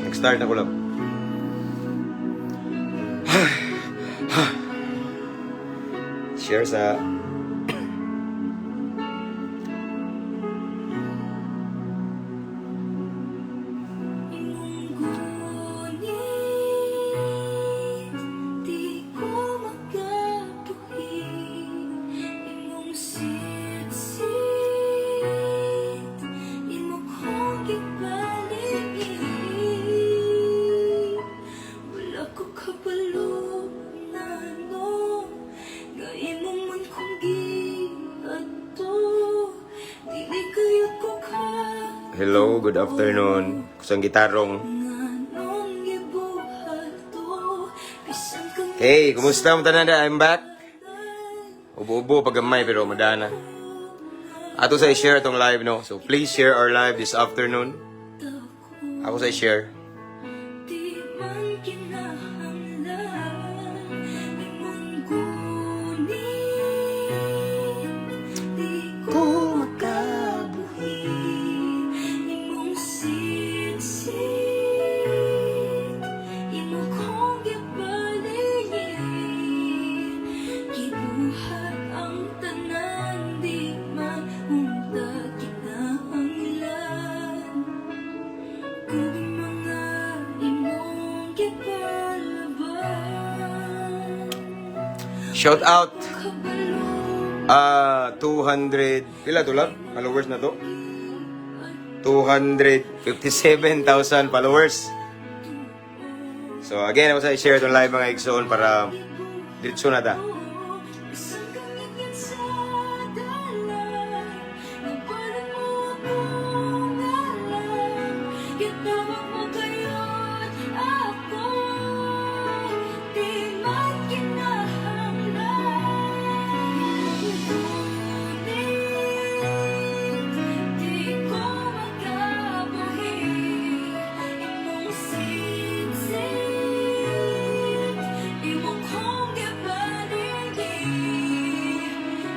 Nag-start na ko lang. Share sa. Imong gunit, di ko makabuhi. Imong sitsit, imo kong gipaligid. Wala ko kabalo nano nga imo man kong giadto. Dili kayot ko ka. Hello, good afternoon. Kusang gitarong. Nganong gibuhat to bisan kang Hey, kumusta mo tanan? I'm back. Ubo-ubo pagamay pero madana. Ato sa i-share itong live, no? So please share our live this afternoon. Ako sa i-share. Di man kinahanglan imong gunit, di ko makabuhi. Imong sitsit, imo kong gipaligid. Gibuhat ang tanan, di man unta kinahanglan kung mga imong gipalaban. Shout out Kabalo 200 pila to lang followers na to? 257,000 followers. So again, ako sa i-share itong live, mga igsoon, para diretso na ta. Bisan kang lagyan sa dalan, nabalot mo akong ngalan. Gitawag mo kayo't ako. Di man kinahanglan. Ngunit di ko makabuhi. Imong sitsit, imo kong gipaligid.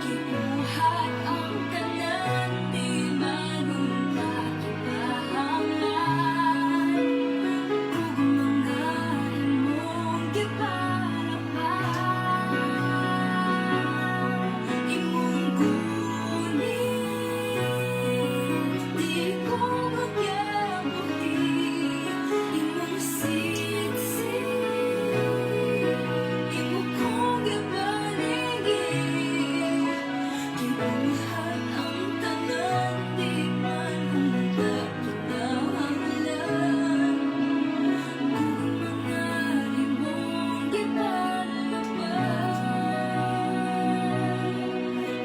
Gibuhat ang tanan, di man unta kinahanglan ug mga imong gipalaban. Imong gunit, di ko makabuhi. Imong sitsit, imo kong gipaligid. Gibuhat ang tanan, di man unta kinahanglan kung mga imong gipalaban.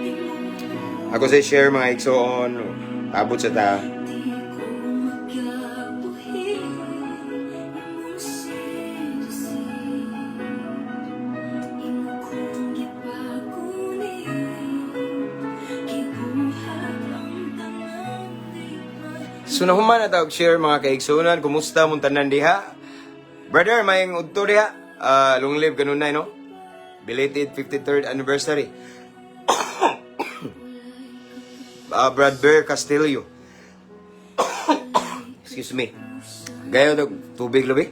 Imong Ako sa i-share, mga igsoon. Abot sa ta. Di ko makabuhi. Imong sitsit, imo kong gipagunit. Gibuhat ang tanan, di man So nahuman na tawag share, mga kaigsunan, kumusta mong tanan diha? Brother, may udto diha. Ah, long live kanunay, no? Belated 53rd anniversary. Brad Bear Castillo. Excuse me. Gayo dog tubig labi.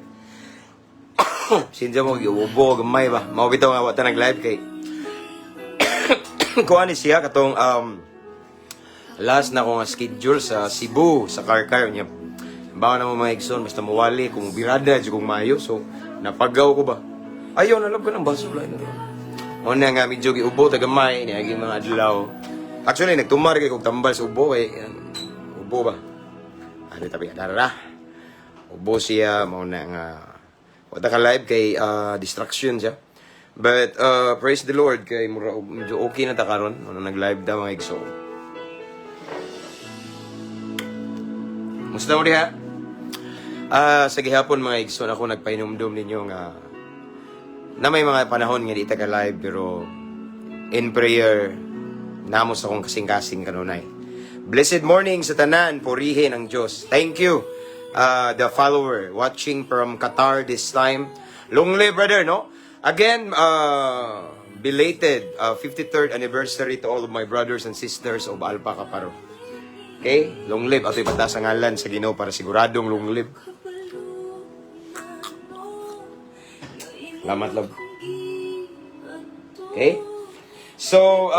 Sinja mo giubo gamay ba. Mao bitaw nga wa ta nag-live kay kuan ni siya katong last na ko nga schedule sa Cebu sa Carcar niya. Bawa na mo, mga igsoon, basta muwali kung birada jud kong maayo, so napagaw ko ba. Ayaw na lab ko ng baso lang. Una nga medyo giubo ta gamay ni aging mga adlaw. Actually, nagtumar kay kog tambal sa ubo kay ubo ba. Ano tabi dara. Ubo siya, mao na nga wa ta ka live kay distraction siya. But praise the Lord kay mura og medyo okay na ta karon ano nag-live da, mga igsoon. Musta mo diha? Ah, sa gihapon, mga igsoon, ako nagpahinumdum ninyo nga na may mga panahon nga di ta ka live pero in prayer namo sa akong kasing-kasing kanunay. Blessed morning sa tanan, purihin ang Diyos. Thank you, the follower watching from Qatar this time. Long live, brother, no? Again, belated 53rd anniversary to all of my brothers and sisters of Alpha Kaparo. Okay? Long live. Ato ipataas ang ngalan sa Ginoo para siguradong long live. Kabalo. Salamat, love. Okay? So,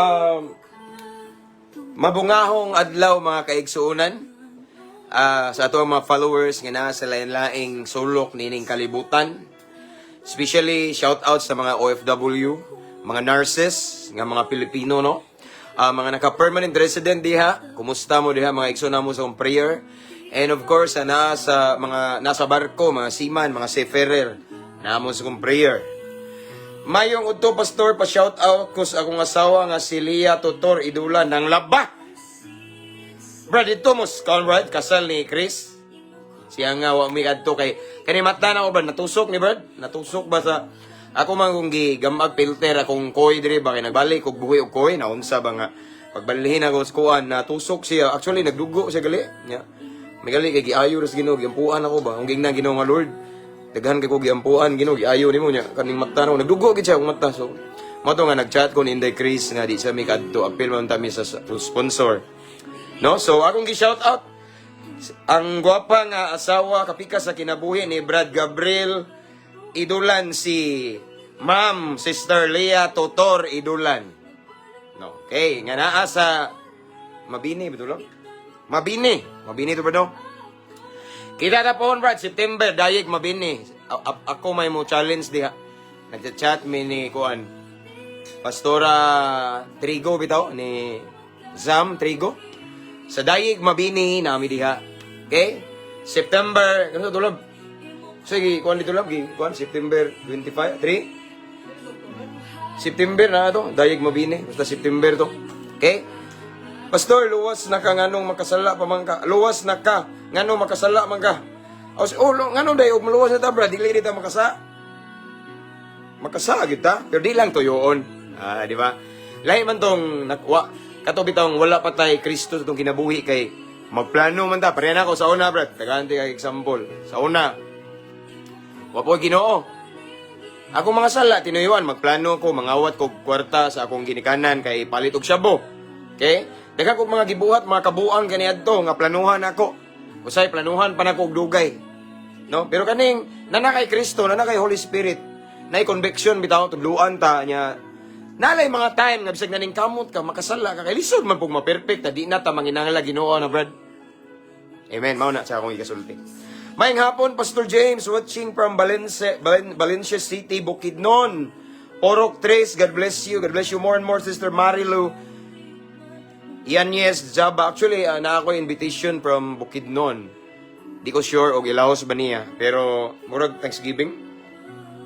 mabungahong adlaw, mga kaigsuonan. Sa ato mga followers nga naa sa lain-laing sulok nining kalibutan. Especially shout out sa mga OFW, mga nurses, nga mga Pilipino, no? Mga naka-permanent resident diha, kumusta mo diha, mga igsoon namo sa akong prayer. And of course, sa nasa mga nasa barko, mga seaman, mga seafarer, namo sa akong prayer. Mayong udto, Pastor, pa shout out ko sa akong asawa nga si Lia Tutor Idulan ng Laba. Brad, dito mo, Conrad, kasal ni Chris. Siya nga, wa mi kadto kay kani mata na ko ba natusok ni Brad? Natusok ba sa ako man kung gigamag filter akong koi diri ba kay nagbalik og buhi og koi naunsa ba nga pagbalhin ako sa kuan, natusok siya. Actually, nagdugo siya gali nya. May gali kay giayo ra sa Ginoo, giampuan ako ba. Ang gingna Ginoo nga, "Lord, daghan kay ko giampuan, Ginoo, giayo nimo." Nya kaning mata na nagdugo gid siya akong mata. So mo to nga nagchat ko ni Inday Chris nga di sa mi kadto, apil man ta mi sa sponsor, no? So akong gi shout out ang gwapa nga asawa, kapika sa kinabuhi ni Brad Gabriel Idulan, si Ma'am Sister Leah Totor Idulan. No, okay, nga naa sa Mabini, betul lang? Mabini. Mabini to ba, no? Kita na po, Brad, September, Dayeg Mabini. Ako may mo challenge diha. Nagchat mi ni kuan. Pastora Trigo bitaw ni Zam Trigo. Sa Dayeg Mabini nami diha. Okay? September, ano tulab? Sige, kuan dito lang, kuan September 25, 3? September na to, Dayeg Mabini, basta September to. Okay? "Pastor, luwas na ka, nganong makasala pa man ka? Luwas na ka, nganong makasala man ka?" Oh, nganong day og maluwas na ta, bro, dili ta makasa. Makasa gyud ta, pero di lang tuyoon. Ah, di ba? Lahi man tong nakwa kato bitawng wala pa tay Kristo sa tong kinabuhi kay magplano man ta. Pareha na ako sa una, brad. Tagaan kay example. Sa una, wa po Ginoo. Ako mga sala, tinuyuan, magplano ko, mangawat ko kwarta sa akong ginikanan kay palit og shabu. Okay? Daghan kog mga gibuhat, mga kabuang kaniadto nga planuhan ako. Usay planuhan pa nako og dugay. No? Pero kaning nana kay Kristo, nana kay Holy Spirit, nay conviction bitaw, tudluan ta niya. Nalay mga time nga bisag naning kamot ka, makasala ka, kay lisod man pug ma-perfect ta, di na ta manginahanglan Ginoo na, brad. Amen. Mao na sa akong ikasulti. Maayong hapon, Pastor James, watching from Valencia, Valencia City, Bukidnon. Orok Tres, God bless you. God bless you more and more, Sister Marilu. Yanez Jaba. Actually, na ako invitation from Bukidnon. Di ko sure og ilaos ba niya. Pero, murag Thanksgiving.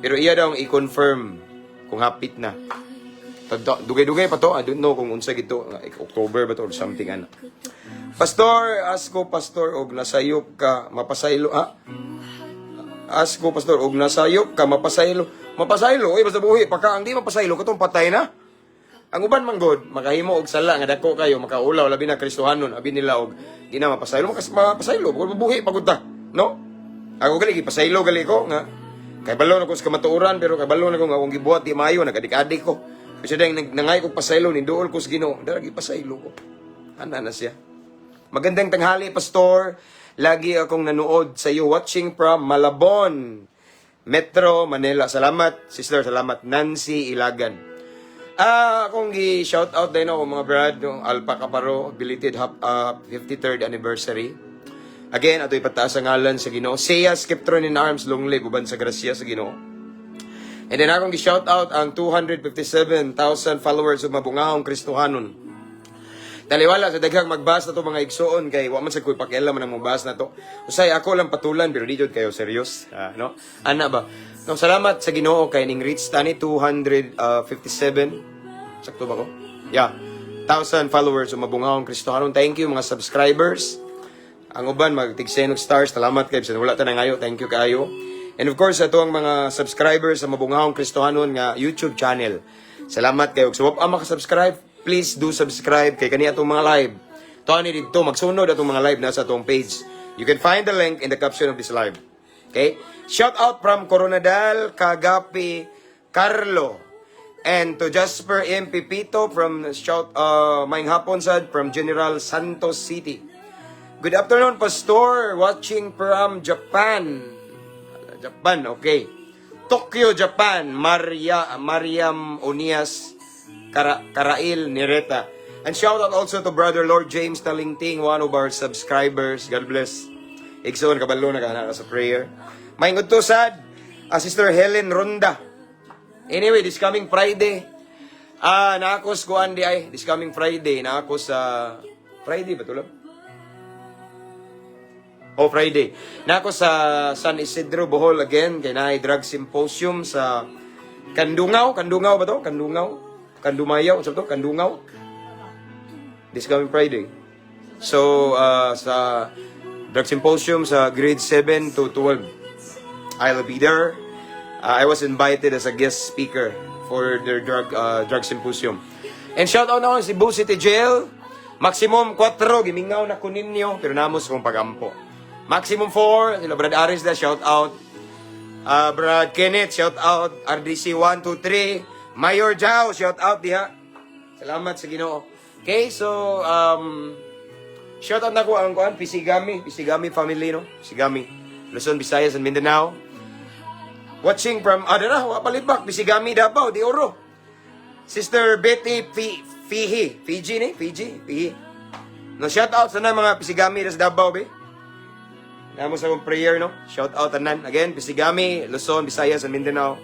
Pero iya daw ang i-confirm kung hapit na. Dugay-dugay pa to. I don't know kung unsa gito. Like, October ba to or something ana. "Pastor, ask ko, Pastor, og nasayop ka, mapasaylo, ha? Ask ko, Pastor, og nasayop ka, mapasaylo." Mapasaylo, oy, basta buhi, pagka ang di mapasaylo, katong patay na. Ang uban man god, makahimo og sala nga dako kayo, makaulaw, labi na Kristohanon, abi nila og di na mapasaylo, mapasaylo, bukod mabuhi pagud ta, no? Ako gali gipasaylo gali ko nga kay balo na ko sa kamatuoran, pero kay balo na ko nga akong gibuhat di maayo, nagadik-adik ko. Kasi dahil nangay ko pasaylo ni duol ko sa Ginoo, dara gipasaylo ko. Ana na siya. "Magandang tanghali, Pastor. Lagi akong nanood sa iyo, watching from Malabon, Metro Manila." Salamat, sister. Salamat, Nancy Ilagan. Akong gi-shout out din ako, mga brad, yung Alpha Kaparo, belated 53rd anniversary. Again, ato ipataas ang ngalan sa Ginoo. Siya, Skiptron in Arms, long live, uban sa grasya sa Ginoo. And then akong gi-shout out ang 257,000 followers of Mabungahong Kristohanon. Taliwala sa daghang magbas na to, mga igsoon, kay wa man sa koy pakialam man ang mobas na to. Usay ako lang patulan pero di jud kayo serious. Ah, no? Ana ba? No, salamat sa Ginoo kay ning reach tani 257. Sakto ba ko? Yeah. 1,000 followers of Mabungahong Kristohanon. Thank you, mga subscribers. Ang uban magtigsen og stars, salamat kay bisan wala ta nangayo. Thank you kaayo. And of course, ato ang mga subscribers sa Mabungahong Kristohanon nga YouTube channel. Salamat kayo. So, ang maka-subscribe, please do subscribe kay kani atong mga live. To ani didto magsunod atong mga live na sa atong page. You can find the link in the caption of this live. Okay? Shout out from Coronadal, Kagapi, Carlo. And to Jasper M. Pipito from shout maayong hapon sad from General Santos City. "Good afternoon, Pastor. Watching from Japan." Japan, okay. Tokyo, Japan, Maria Mariam Onias Karail Nireta. And shout out also to Brother Lord James Talingting, one of our subscribers. God bless. Igsoon, kabalo na ka na sa prayer. Maayong udto sad, Sister Helen Ronda. Anyway, this coming Friday, naa ko sa kuan di ay, this coming Friday, naa ko sa, Friday ba tulad? Oh, Friday. Naa ko sa San Isidro, Bohol again, kay naay drug symposium sa Kandungaw. Kandungaw ba to? Kandungaw? Kandumayaw? Ano to? Kandungaw? This coming Friday. So, sa drug symposium sa grade 7 to 12. I'll be there. I was invited as a guest speaker for their drug symposium. And shout out na ako Cebu City Jail. Maximum 4, gimingaw na ko ninyo, pero namos kong pagampo. Maximum 4, sila Brad Aris na, shout out. Brad Kenneth, shout out. RDC 1, 2, 3. Mayor Jao, shout out diha. Salamat sa Ginoo. Okay, so, shout out na ko ang kuan, Pisigami, Pisigami family, no? Pisigami. Luzon, Visayas, and Mindanao. Watching from, dara, wa palibak, Pisigami, Davao, de Oro. Sister Betty Fihi, Fiji ni? Fiji? Fihi. No, shout out sa na mga Pisigami sa Davao, be. Namo sa akong prayer, no? Shout out tanan. Again, Pisigami, Luzon, Visayas, and Mindanao.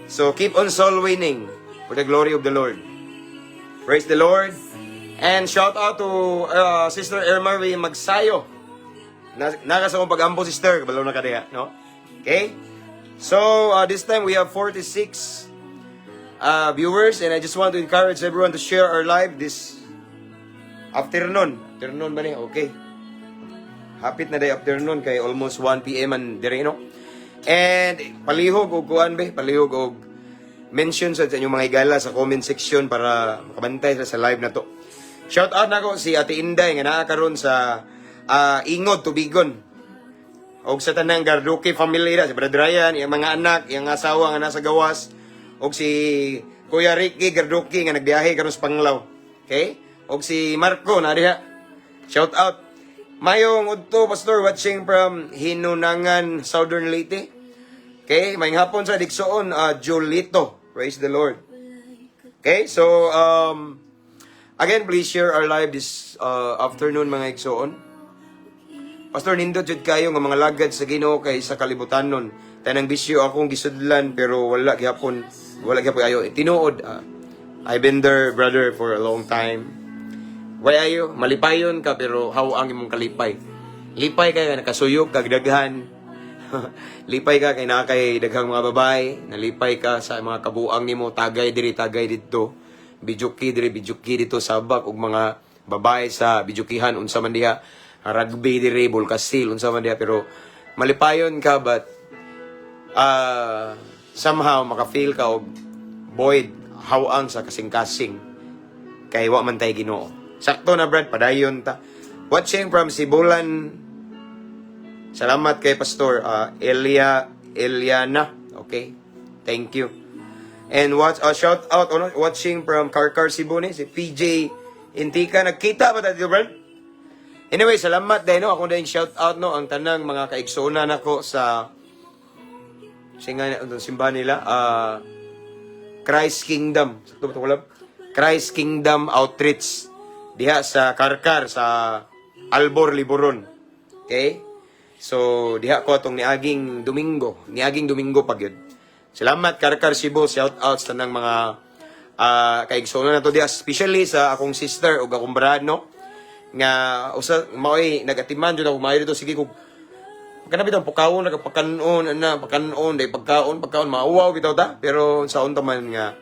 So, keep on soul winning for the glory of the Lord. Praise the Lord. And shout out to Sister Ermarie Magsayo. Naa ka sa akong pag-ampo, sister. Kabalo na ka diha, no? Okay? So, this time we have 46 viewers, and I just want to encourage everyone to share our live this afternoon. Afternoon ba ni? Okay. Hapit na day afternoon kay almost 1 p.m. and dire, no? And palihog og kuan be, palihog og mention sa inyong mga higala sa comment section para makabantay sa live na to. Shout out nako si Ate Inday nga naa karon sa Ingod Tubigon. Og sa tanang Garduque family na, si Brother Ryan, iyang mga anak, iyang asawa nga nasa gawas, og si Kuya Ricky Garduque nga nagbiyahe karon sa Panglao. Okay? Og si Marco na diha. Shout out. Mayong udto, Pastor, watching from Hinunangan, Southern Leyte. Okay, maayong hapon sa Digsoon, Julito. Praise the Lord. Okay, so again, please share our live this afternoon, mga igsoon. Pastor, nindot jud kayo nga mga lagad sa Ginoo kay sa kalibutanon. Tanang bisyo akong gisudlan pero wala gihapon, wala gihapon ayo. Tinuod, I've been there, brother, for a long time. Why ayo? Malipayon ka pero how ang imong kalipay? Lipay kay nakasuyop kag daghan. Lipay ka kay naa kay daghang mga babae, nalipay ka sa mga kabuang nimo, tagay diri, tagay didto. Bijuki diri, bijuki dito, sabak og mga babae sa bijukihan, unsa man diha, rugby diri, bulkasil, unsa man diha, pero malipayon ka, but somehow maka-feel ka og void, hawang sa kasing-kasing kay wa man tay Ginoo. Sakto na, Brad, padayon ta. Watching from Sibulan. Salamat kay Pastor Elia Eliana. Okay. Thank you. And watch shout out ano, watching from Carcar, Cebu ni si PJ Intika. Nagkita ba tayo, Brad? Anyway, salamat din, no. Ako din shout out, no, ang tanang mga kaigsoona nako sa singa simbahan nila, Christ Kingdom. Sakto ba ito, kulab? Christ Kingdom Outreach diha sa Carcar sa Albor, Liboron. Okay? So diha ko atong niaging Domingo, niaging Domingo pag yun. Salamat, Carcar, Cebu, shout out sa tanang mga kaigsoona nato diha, especially sa akong sister ug akong brad, no, nga usa maoy nagatiman jud ako maayo dito, sige kog kana bitang pukawon nagpakanon ana, pakanon day, pagkaon pagkaon, mauwaw bitaw ta, pero sa unta man nga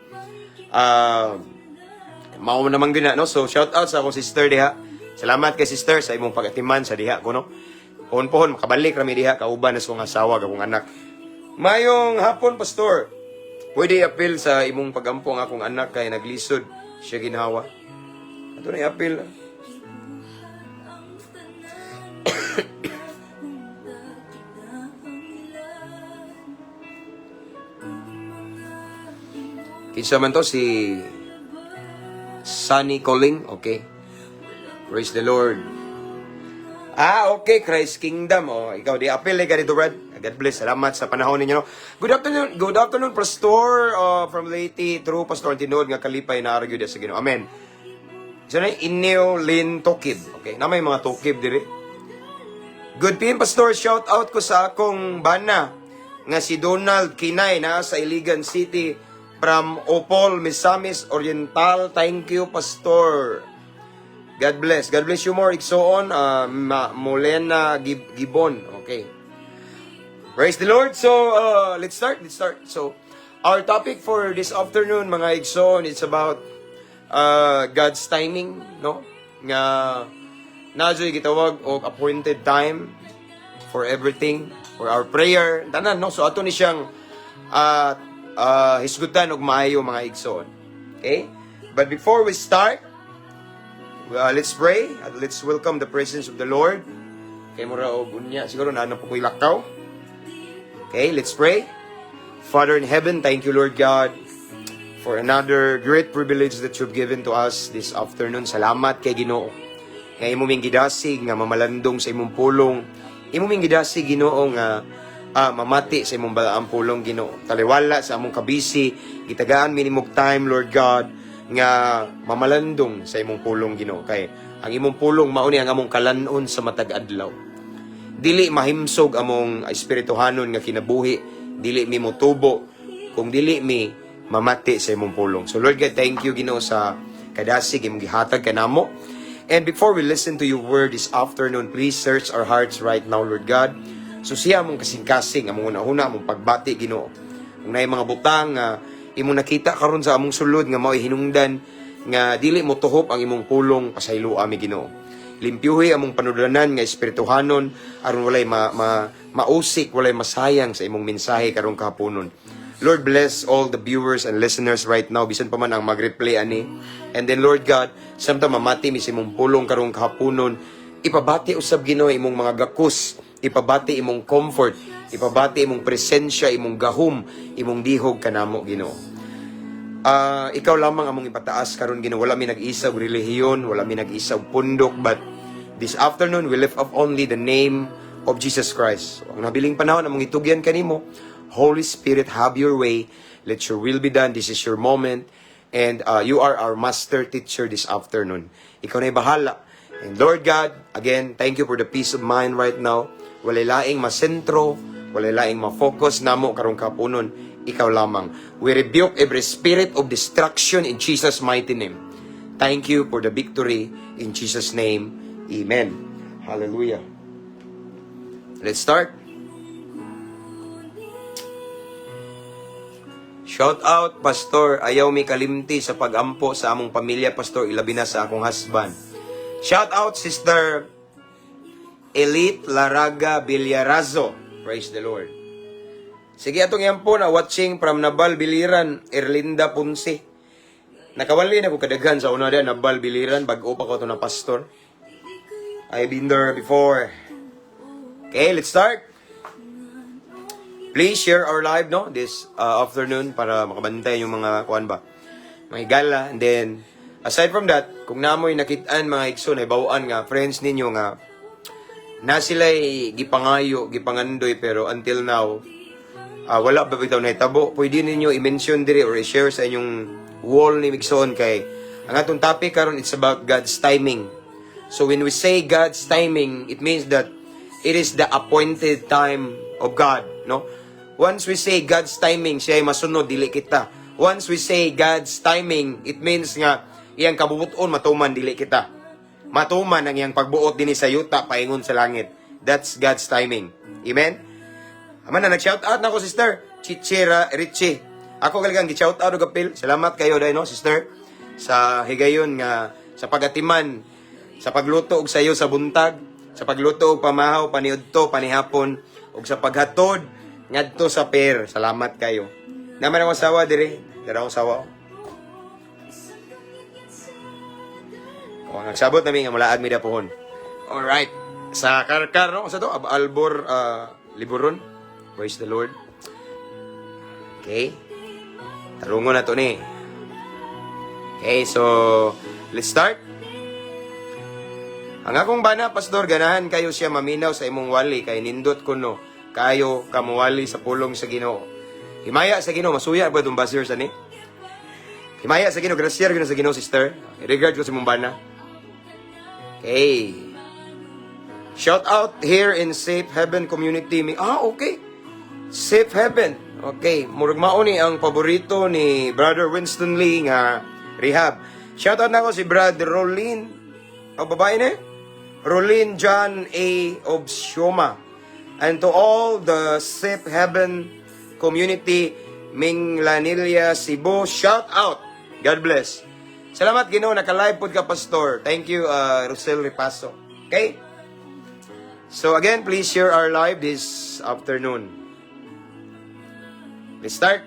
mao naman gyud na, no? So shout out sa akong sister diha. Salamat kay sister sa imong pagatiman sa diha ko, no? Pohon pohon makabalik rami diha kauban na sa akong asawa ug akong anak. Mayong hapon, Pastor, pwede apil sa imong pagampo ang akong anak kay naglisod siya ginhawa. Ato na apil. Ang tanan kinahanglan kung mga imong Kinsa man to si Sunny Calling, okay. Praise the Lord. Ah, okay, Christ Kingdom. Oh, ikaw di apil ka dito, Brad. God bless. Salamat sa panahon ninyo. No? Good afternoon, Pastor from Leyte, true Pastor, tinuod nga kalipay na argue sa Ginoo. Amen. So na Ineo Lin Tokib. Okay, na may mga Tokib diri. Good PM, Pastor, shout out ko sa akong bana nga si Donald Kinay na sa Iligan City from Opol, Misamis Oriental. Thank you, Pastor. God bless. God bless you more. Igsoon, Molena Gibon. Okay. Praise the Lord. So, let's start. Let's start. So, our topic for this afternoon, mga igsoon, it's about God's timing, no? Nga naa juy gitawag og appointed time for everything, for our prayer, tanan, no? So, ato ni siyang hisgutan og maayo, mga igsoon. Okay? But before we start, let's pray at let's welcome the presence of the Lord. Kay mura og unya, siguro naa na po ko'y lakaw. Okay, let's pray. Father in heaven, thank you, Lord God, for another great privilege that you've given to us this afternoon. Salamat kay Ginoo nga imo ming gidasig nga mamalandong sa imong pulong. Imo ming gidasig, Ginoo, nga mamati sa imong balaang pulong, Ginoo. Taliwala sa among kabisi, gitagaan mi nimog time, Lord God, nga mamalandong sa imong pulong, Ginoo. Kay ang imong pulong mao ni ang among kalanon sa matag adlaw. Dili mahimsog among espirituhanon nga kinabuhi, dili mi motubo kung dili mi mamati sa imong pulong. So Lord God, thank you, Ginoo, sa kadasig imong gihatag kanamo. And before we listen to your word this afternoon, please search our hearts right now, Lord God. Susiha among kasing-kasing, among una-una, among pagbati, Ginoo. Kung naay mga butang nga imong nakita karon sa among sulod nga mao'y hinungdan nga dili mo tuhop ang imong pulong, pasayloa mi, Ginoo. Limpyuhi among panudlanan nga espirituhanon aron walay ma, mausik, walay masayang sa imong mensahe karong kahaponon. Lord, bless all the viewers and listeners right now, bisan pa man ang mag-replay ani. And then, Lord God, samtang mamati mi sa imong pulong karong kahaponon, ipabati usab, Ginoo, imong mga gakos, ipabati imong comfort, ipabati imong presensya, imong gahom, imong dihog kanamo, Ginoo. Ah, ikaw lamang among ipataas karon, Ginoo. Wala mi nag-isa og relihiyon, wala mi nag-isa og pundok, but this afternoon we lift up only the name of Jesus Christ. So, ang nabiling panahon among itugyan kanimo. Holy Spirit, have your way. Let your will be done. This is your moment. And you are our master teacher this afternoon. Ikaw na'y bahala. And Lord God, again, thank you for the peace of mind right now. Walay laing masentro, walay laing ma-focus namo karong kapunon, ikaw lamang. We rebuke every spirit of destruction in Jesus' mighty name. Thank you for the victory in Jesus' name. Amen. Hallelujah. Let's start. Shout out, Pastor. Ayaw mi kalimti sa pagampo sa among pamilya, Pastor. Ilabi na sa akong husband. Shout out, Sister Elite Laraga Villarazo. Praise the Lord. Sige, atong yan po na watching from Nabal Biliran, Erlinda Ponce. Nakawali na ko kadaghan sa una da, Nabal Biliran, bag-o pa ko to na pastor. I've been there before. Okay, let's start. Please share our live, no, this afternoon para makabantay yung mga kuan ba, mga gala. And then, aside from that, kung namoy nakitaan, mga igsoon, ay bawaan nga friends ninyo nga na sila'y gipangayo, gipangandoy, pero until now, wala pa bitaw nahitabo, pwede ninyo i-mention diri or i-share sa inyong wall ni igsoon, kay ang atong topic karon, it's about God's timing. So when we say God's timing, it means that it is the appointed time of God, no? Once we say God's timing, siya ay masunod, dili kita. Once we say God's timing, it means nga iyang kabubuton matuman, dili kita. Matuman ang iyang pagbuot dinhi sa yuta paingon sa langit. That's God's timing. Amen? Aman na, nag-shout out na ako, Sister Chichira Richie. Ako galigang gi-shout out og apil. Salamat kayo dahil, no, sister, sa higayon nga sa pagatiman, sa pagluto og sayo sa buntag, sa pagluto og pamahaw paniudto, panihapon, ug sa paghatod ngadto sa pier. Salamat kayo. Naman ang asawa dire. Dara akong asawa. O, nagsabot nami nga mulaag mi dapohon. Alright. Sa Karkar, no? Sa to? Albor, Liburon. Praise the Lord. Okay. Tarungon na to ni. Okay, so, let's start. Ang akong bana, Pastor, ganahan kayo siya maminaw sa imong wali kay nindot kuno kayo kamuwali sa pulong sa Ginoo. Himaya sa Ginoo, masuya ba itong buzzer sa ni? Himaya sa Ginoo, grasya gyud sa Ginoo, sister. Regard ko sa imong bana. Okay. Shout out here in Safe Heaven Community. Ah, okay. Safe Heaven. Okay. Murag mao ni ang paborito ni Brother Winston Lee nga rehab. Shout out nako si Brad Rolin. O, babae ni? Rolin John A. Obsioma. And to all the Safe Heaven community, Minglanilla, Cebu, shout out. God bless. Salamat Ginoo, naka-live pod ka, Pastor. Thank you, Rosel Ripaso. Okay? So again, please share our live this afternoon. Let's start.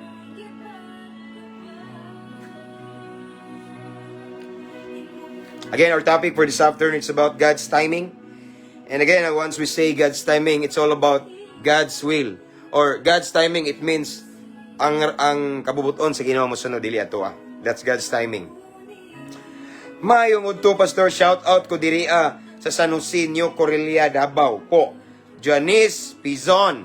Again, our topic for this afternoon is about God's timing. And again, once we say God's timing, it's all about God's will. Or God's timing, it means ang kabubuton sa Ginoo mosunod, dili ato ah. That's God's timing. Mayong udto, Pastor, shout out ko diri ah, sa San Jose, New Corella, Davao po. Janice Pizon.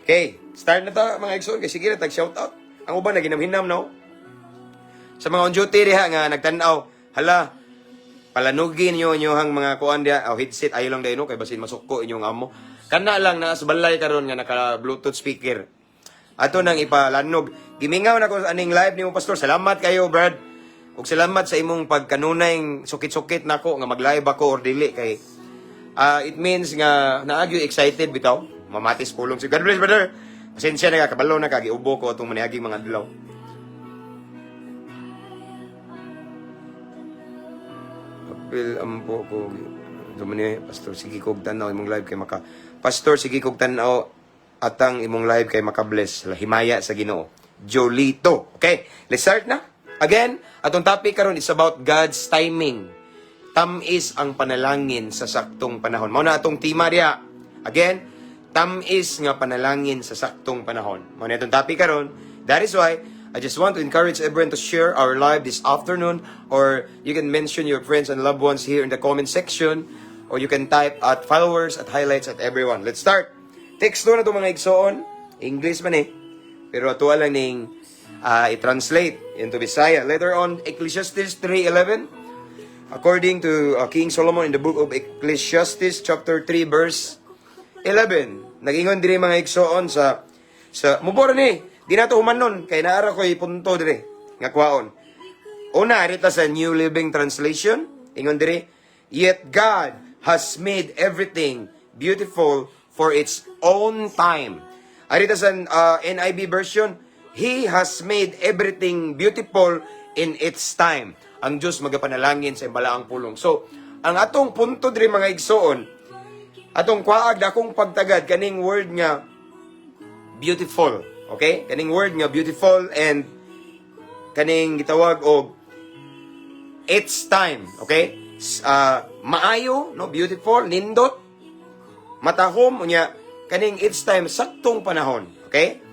Okay, start na ta, mga igsoon, kay sige na tag shout out. Ang uban na ginamhinam no. Sa mga on duty diha nga nagtan-aw, hala, palanugin niyo inyohang mga kuan diha, oh, headset ayo lang dayon no, kay basin masuko inyong amo. Kana lang naa sa balay karon nga naka Bluetooth speaker. Ato nang ipalanog. Gimingaw na ko aning live nimo, Pastor. Salamat kayo, Brad. Ug salamat sa imong pagkanunay sukit-sukit nako nga mag-live ako or dili kay it means nga naagyo excited bitaw. Mamatis pulong si God bless, brother. Pasensya na ka, kabalo na ka, giubo ko atong maniaging mga adlaw. Apil ampo ko Dumani, Pastor, sige kog tan-aw imong live kay maka Pastor, sige kog tan-aw atang imong live kay maka-bless. Himaya sa Ginoo. Jolito. Okay, let's start na. Again, atong topic karon is about God's timing. Tamis ang panalangin sa saktong panahon. Mao na atong tema diha. Again, tamis nga panalangin sa saktong panahon. Mao na atong topic karon. That is why I just want to encourage everyone to share our live this afternoon, or you can mention your friends and loved ones here in the comment section, or you can type at followers, at highlights, at everyone. Let's start. Teksto na to, mga igsoon. English man eh. Pero ato lang ning i-translate into Bisaya. Later on, Ecclesiastes 3:11. According to King Solomon in the book of Ecclesiastes chapter 3 verse 11. Nagingon diri, mga igsoon, sa mubor ni di na to humanon kay naara ko'y punto diri nga kwaon. Una, rita sa New Living Translation, ingon diri, "Yet God has made everything beautiful for its own time." Arita sa NIV version, "He has made everything beautiful in its time." Ang Diyos magapanalangin sa balaang pulong. So, ang atong punto diri, mga igsoon, atong kwaag dakong pagtagad kaning word nga beautiful. Okay? Kaning word nga beautiful and kaning gitawag og its time. Okay? Maayo, no? Beautiful, nindot, matahom, unya, kaning its time, saktong panahon. Okay?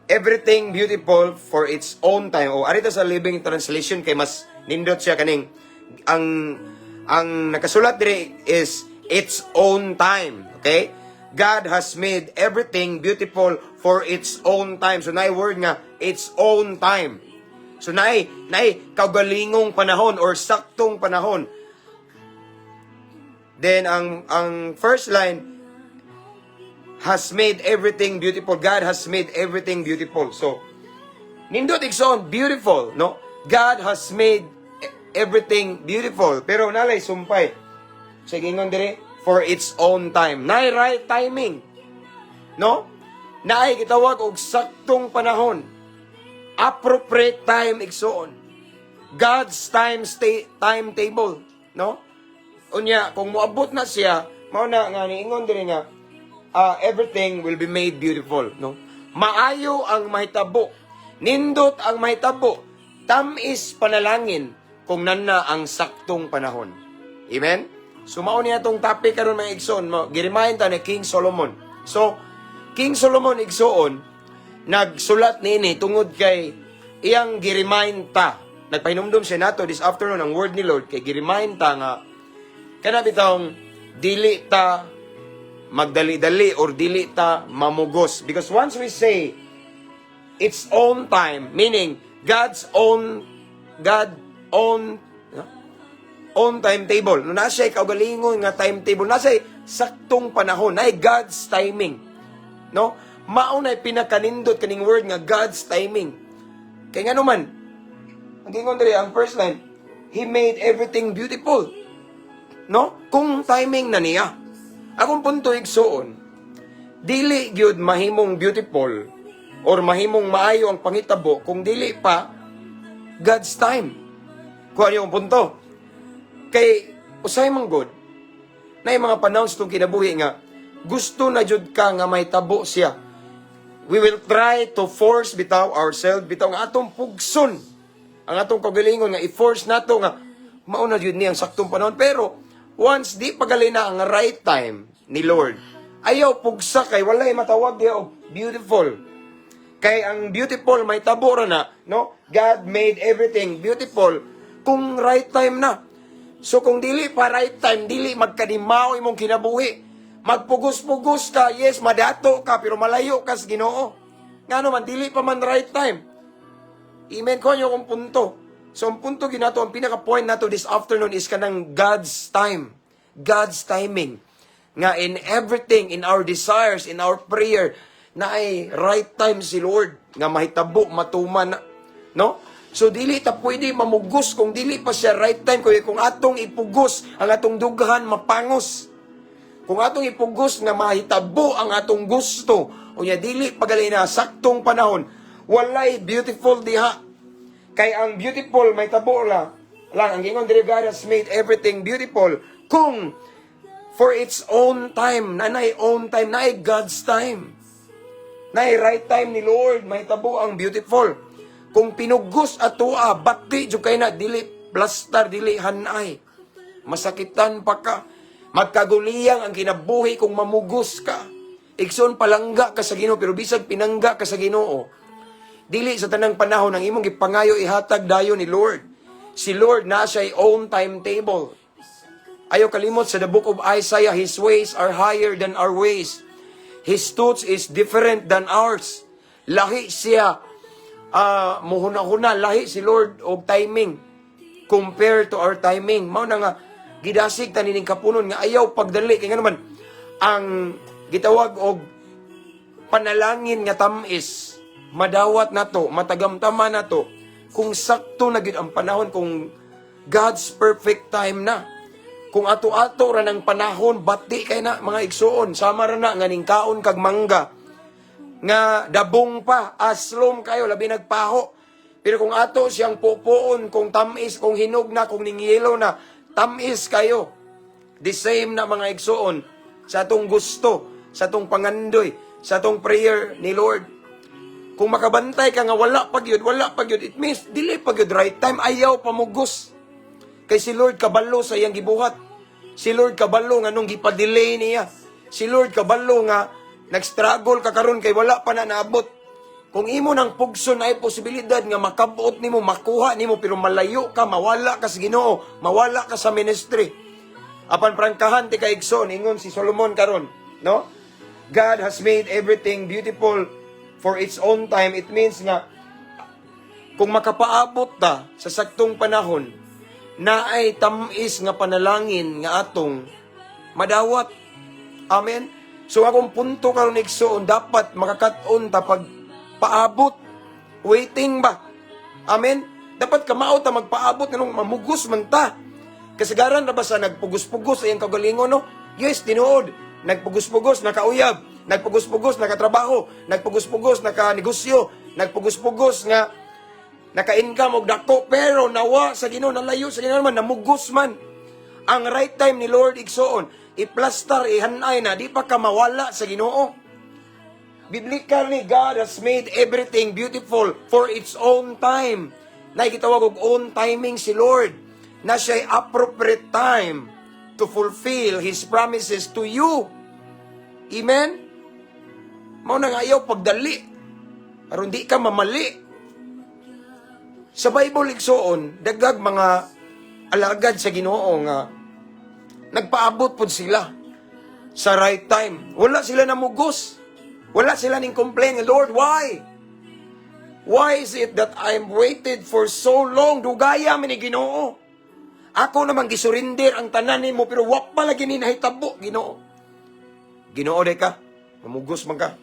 Everything beautiful for its own time. O arita sa Living Translation kay mas nindot siya, kaning ang nakasulat diri is its own time. Okay? God has made everything beautiful for its own time. So naay word nga its own time. So naay kaugalingong panahon or saktong panahon. Then ang first line, has made everything beautiful. God has made everything beautiful. So, nindot, igsoon, beautiful, no? God has made everything beautiful. Pero nalay sumpay. Sige, ingon dire, for its own time. Naay right timing. No? Naay gitawag og saktong panahon. Appropriate time, igsoon. God's time stay, timetable, no? Unya kung moabot na siya, mao na nga niingon diri nga everything will be made beautiful, no? Maayo ang mahitabo. Nindot ang mahitabo. Tamis panalangin kung nana ang saktong panahon. Amen? So mao niya atong topic karon, mga igsoon, mo gi-remind ta ni King Solomon. So King Solomon, igsoon, nagsulat niini tungod kay iyang gi-remind ta. Nagpahinumdom siya nato this afternoon ang word ni Lord kay gi-remind ta nga kana bitawng dili ta magdali-dali or dili ta mamugos, because once we say its own time, meaning God's own, God own, no? Own timetable. No, naa siya kaugalingon nga timetable, naa siya saktong panahon, na God's timing. No? Mao na pinakanindot kaning word nga God's timing. Kay ngano man, ang gingon diri, ang first line, "He made everything beautiful." No? Kung timing na niya. Akong punto, igsuon, dili gyud mahimong beautiful or mahimong maayo ang pangitabo kung dili pa God's time. Kuha niyo ang punto. Kay usay man gud na yung mga panahon sa itong kinabuhi nga gusto na jud ka nga may tabo siya. We will try to force bitaw ourselves, bitaw nga atong pugson ang atong kagalingon nga i-force nato nga mauna jud ni ang saktong panahon, pero once di pagali na ang right time ni Lord, ayaw pugsa kay walay matawag diha og beautiful. Kay ang beautiful may tabo ra na, no? God made everything beautiful kung right time na. So kung dili pa right time, dili magkanimao imong kinabuhi. Magpugos-pugos ka, yes, madato ka, pero malayo ka sa Ginoo. Ngano man, dili pa man right time. Amen ko nyo kung punto. So ang punto ginato, ang pinaka-point nato this afternoon is kanang God's time. God's timing. Nga in everything, in our desires, in our prayer, na ay right time si Lord nga mahitabo, matuman na. No? So dili ta pwede mamugos kung dili pa siya right time, kung atong ipugos ang atong dughan, mapangos. Kung atong ipugos nga mahitabo ang atong gusto, unya dili pagali na saktong panahon, walay beautiful diha. Kay ang beautiful may tabo la lang, ang gingon diri, God has made everything beautiful kung for its own time, na nay own time, naay God's time. Naay right time ni Lord, mahitabo ang beautiful. Kung pinugos atoa, bati jud kay na, dili plastar, dili hanay. Masakitan pa ka. Magkaguliyang ang kinabuhi kung mamugos ka. Igsoon, palangga ka sa Ginoo, pero bisag pinangga ka sa Ginoo, dili sa tanang panahon ang imong gipangayo ihatag dayon ni Lord. Si Lord naa siya own timetable. Ayaw kalimot sa the book of Isaiah, His ways are higher than our ways. His thoughts is different than ours. Lahi siya muhuna-huna, lahi si Lord og timing compare to our timing. Mao na nga gidasig ta nining kapunon nga ayaw pagdali kay naman ang gitawag og panalangin nga tamis madawat nato, matagamtama nato kung sakto na gyud ang panahon, kung God's perfect time na. Kung ato-ato ra ng panahon, bati kay na, mga igsuon, sama ra na nga ningkaon kag mangga nga dabong pa, aslom kayo, labi nagpaho. Pero kung ato siyang pupuon, kung tamis, kung hinog na, kung ningyelo na, tamis kayo. The same na, mga igsuon, sa atong gusto, sa atong pangandoy, sa atong prayer ni Lord. Kung makabantay ka nga wala pa gyud, wala pa gyud, it means dili pa gyud right time, ayaw pamugos. Kay si Lord kabalo sa iyang gibuhat. Si Lord kabalo nga nung gipa-delay niya. Si Lord kabalo nga nag-struggle ka karon kay wala pa na naabot. Kung imo nang pugson ay posibilidad nga makabot nimo, makuha nimo, pero malayo ka, mawala ka sa Ginoo, mawala ka sa ministry. Apan prangkahan ti kaigsoon, ingon si Solomon karon, no? God has made everything beautiful for its own time. It means nga kung makapaabot ta sa saktong panahon, naay tamis nga panalangin nga atong madawat. Amen. So akong punto karon, igsoon, dapat makakat-on ta pag paabot. Waiting ba? Amen. Dapat kamao ta magpaabot nganong mamugos man ta. Kasagaran na ba sa nagpugos-pugos sa iyang kagalingon, no? Yes, tinuod. Nagpugos-pugos, nakauyab. Nagpugos-pugos, nakatrabaho. Nagpugos-pugos, nakanegosyo. Nagpugos-pugos nga naka-income og dako, pero nawa sa Ginoo, nalayo sa Ginoo man, namugos man. Ang right time ni Lord, igsoon, iplastar, ihanay na di pa ka mawala sa Ginoo. Biblically, God has made everything beautiful for its own time. Na gitawag og own timing si Lord na siya'y appropriate time to fulfill His promises to you. Amen? Mao na nga ayaw pagdali aron di ka mamali. Sa Bible, igsoon, daghag mga alagad sa Ginoo nga nagpaabot pod sila sa right time. Wala sila namugos. Wala sila ning complain, "Lord, why? Why is it that I'm waited for so long? Dugaya man ni, Ginoo. Ako namang gisurrender ang tanan nimo pero wa pa lagi ni nahitabo, Ginoo." Ginoo de ka. Mamugos man ka.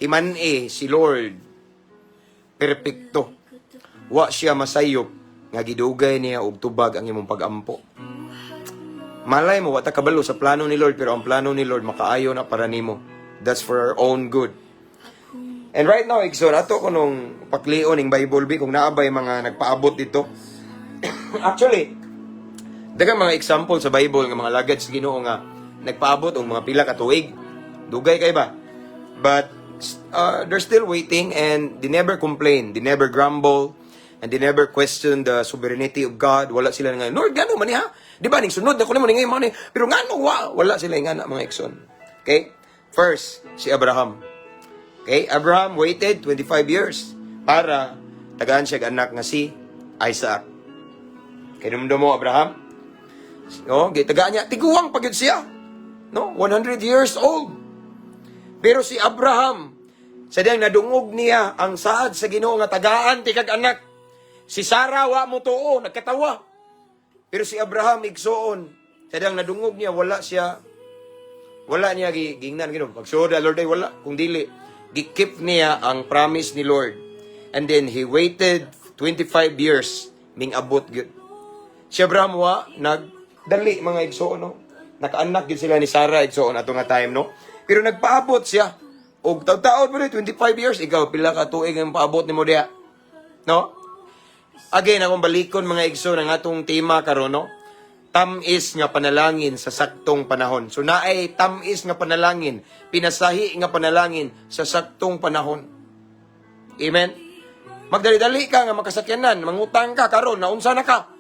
Timan-i si Lord. Perpekto. Wa siya masayop nga gidugay niya og tubag ang imong pagampo. Malay mo, wa ta kabalo sa plano ni Lord, pero ang plano ni Lord makaayo na para nimo. That's for our own good. And right now, igsoon, ato ko nung paklion ning Bible bi kung naa bay mga nagpaabot dito. Actually, daghang mga example sa Bible nga mga lagad sa Ginoo nga nagpaabot og mga pila ka tuig. Dugay kay ba? But they're still waiting and they never complain, they never grumble, and they never question the sovereignty of God. Wala sila nga, "Lord, gano man niya? Di ba, ning sunod na ko nimo ning ngayon ni, pero ngano wa?" Wala sila nga mga igsoon. Okay? First, si Abraham. Okay? Abraham waited 25 years para tagaan siya og anak nga si Isaac. Kinumdum mo, Abraham? No, gitagaan niya, tiguang pa gyud siya. No, 100 years old. Pero si Abraham, sa diyang nadungog niya ang saad sa Ginoo nga tagaan ti kag anak. Si Sarah wa mo tuo, nagkatawa. Pero si Abraham, igsoon, sa diyang nadungog niya, wala siya, wala niya gingnan Ginoo. Pagsuod Lord ay wala, kung dili gi-keep niya ang promise ni Lord. And then he waited 25 years ming abot gyud. Si Abraham wa nagdali, mga igsoon, no. Nakaanak gyud sila ni Sarah, igsoon, ato nga time, no. Pero nagpaabot siya. Og taud-taod pa rin, 25 years, ikaw pila ka tuig ang paabot nimo diha? No? Again, akong balikon, mga igsoon, ang atong tema karon, no. Tamis nga panalangin sa saktong panahon. So naay tamis nga panalangin, pinasahi nga panalangin sa saktong panahon. Amen? Magdali-dali ka nga makasakyanan, mangutang ka karon, naunsa na ka.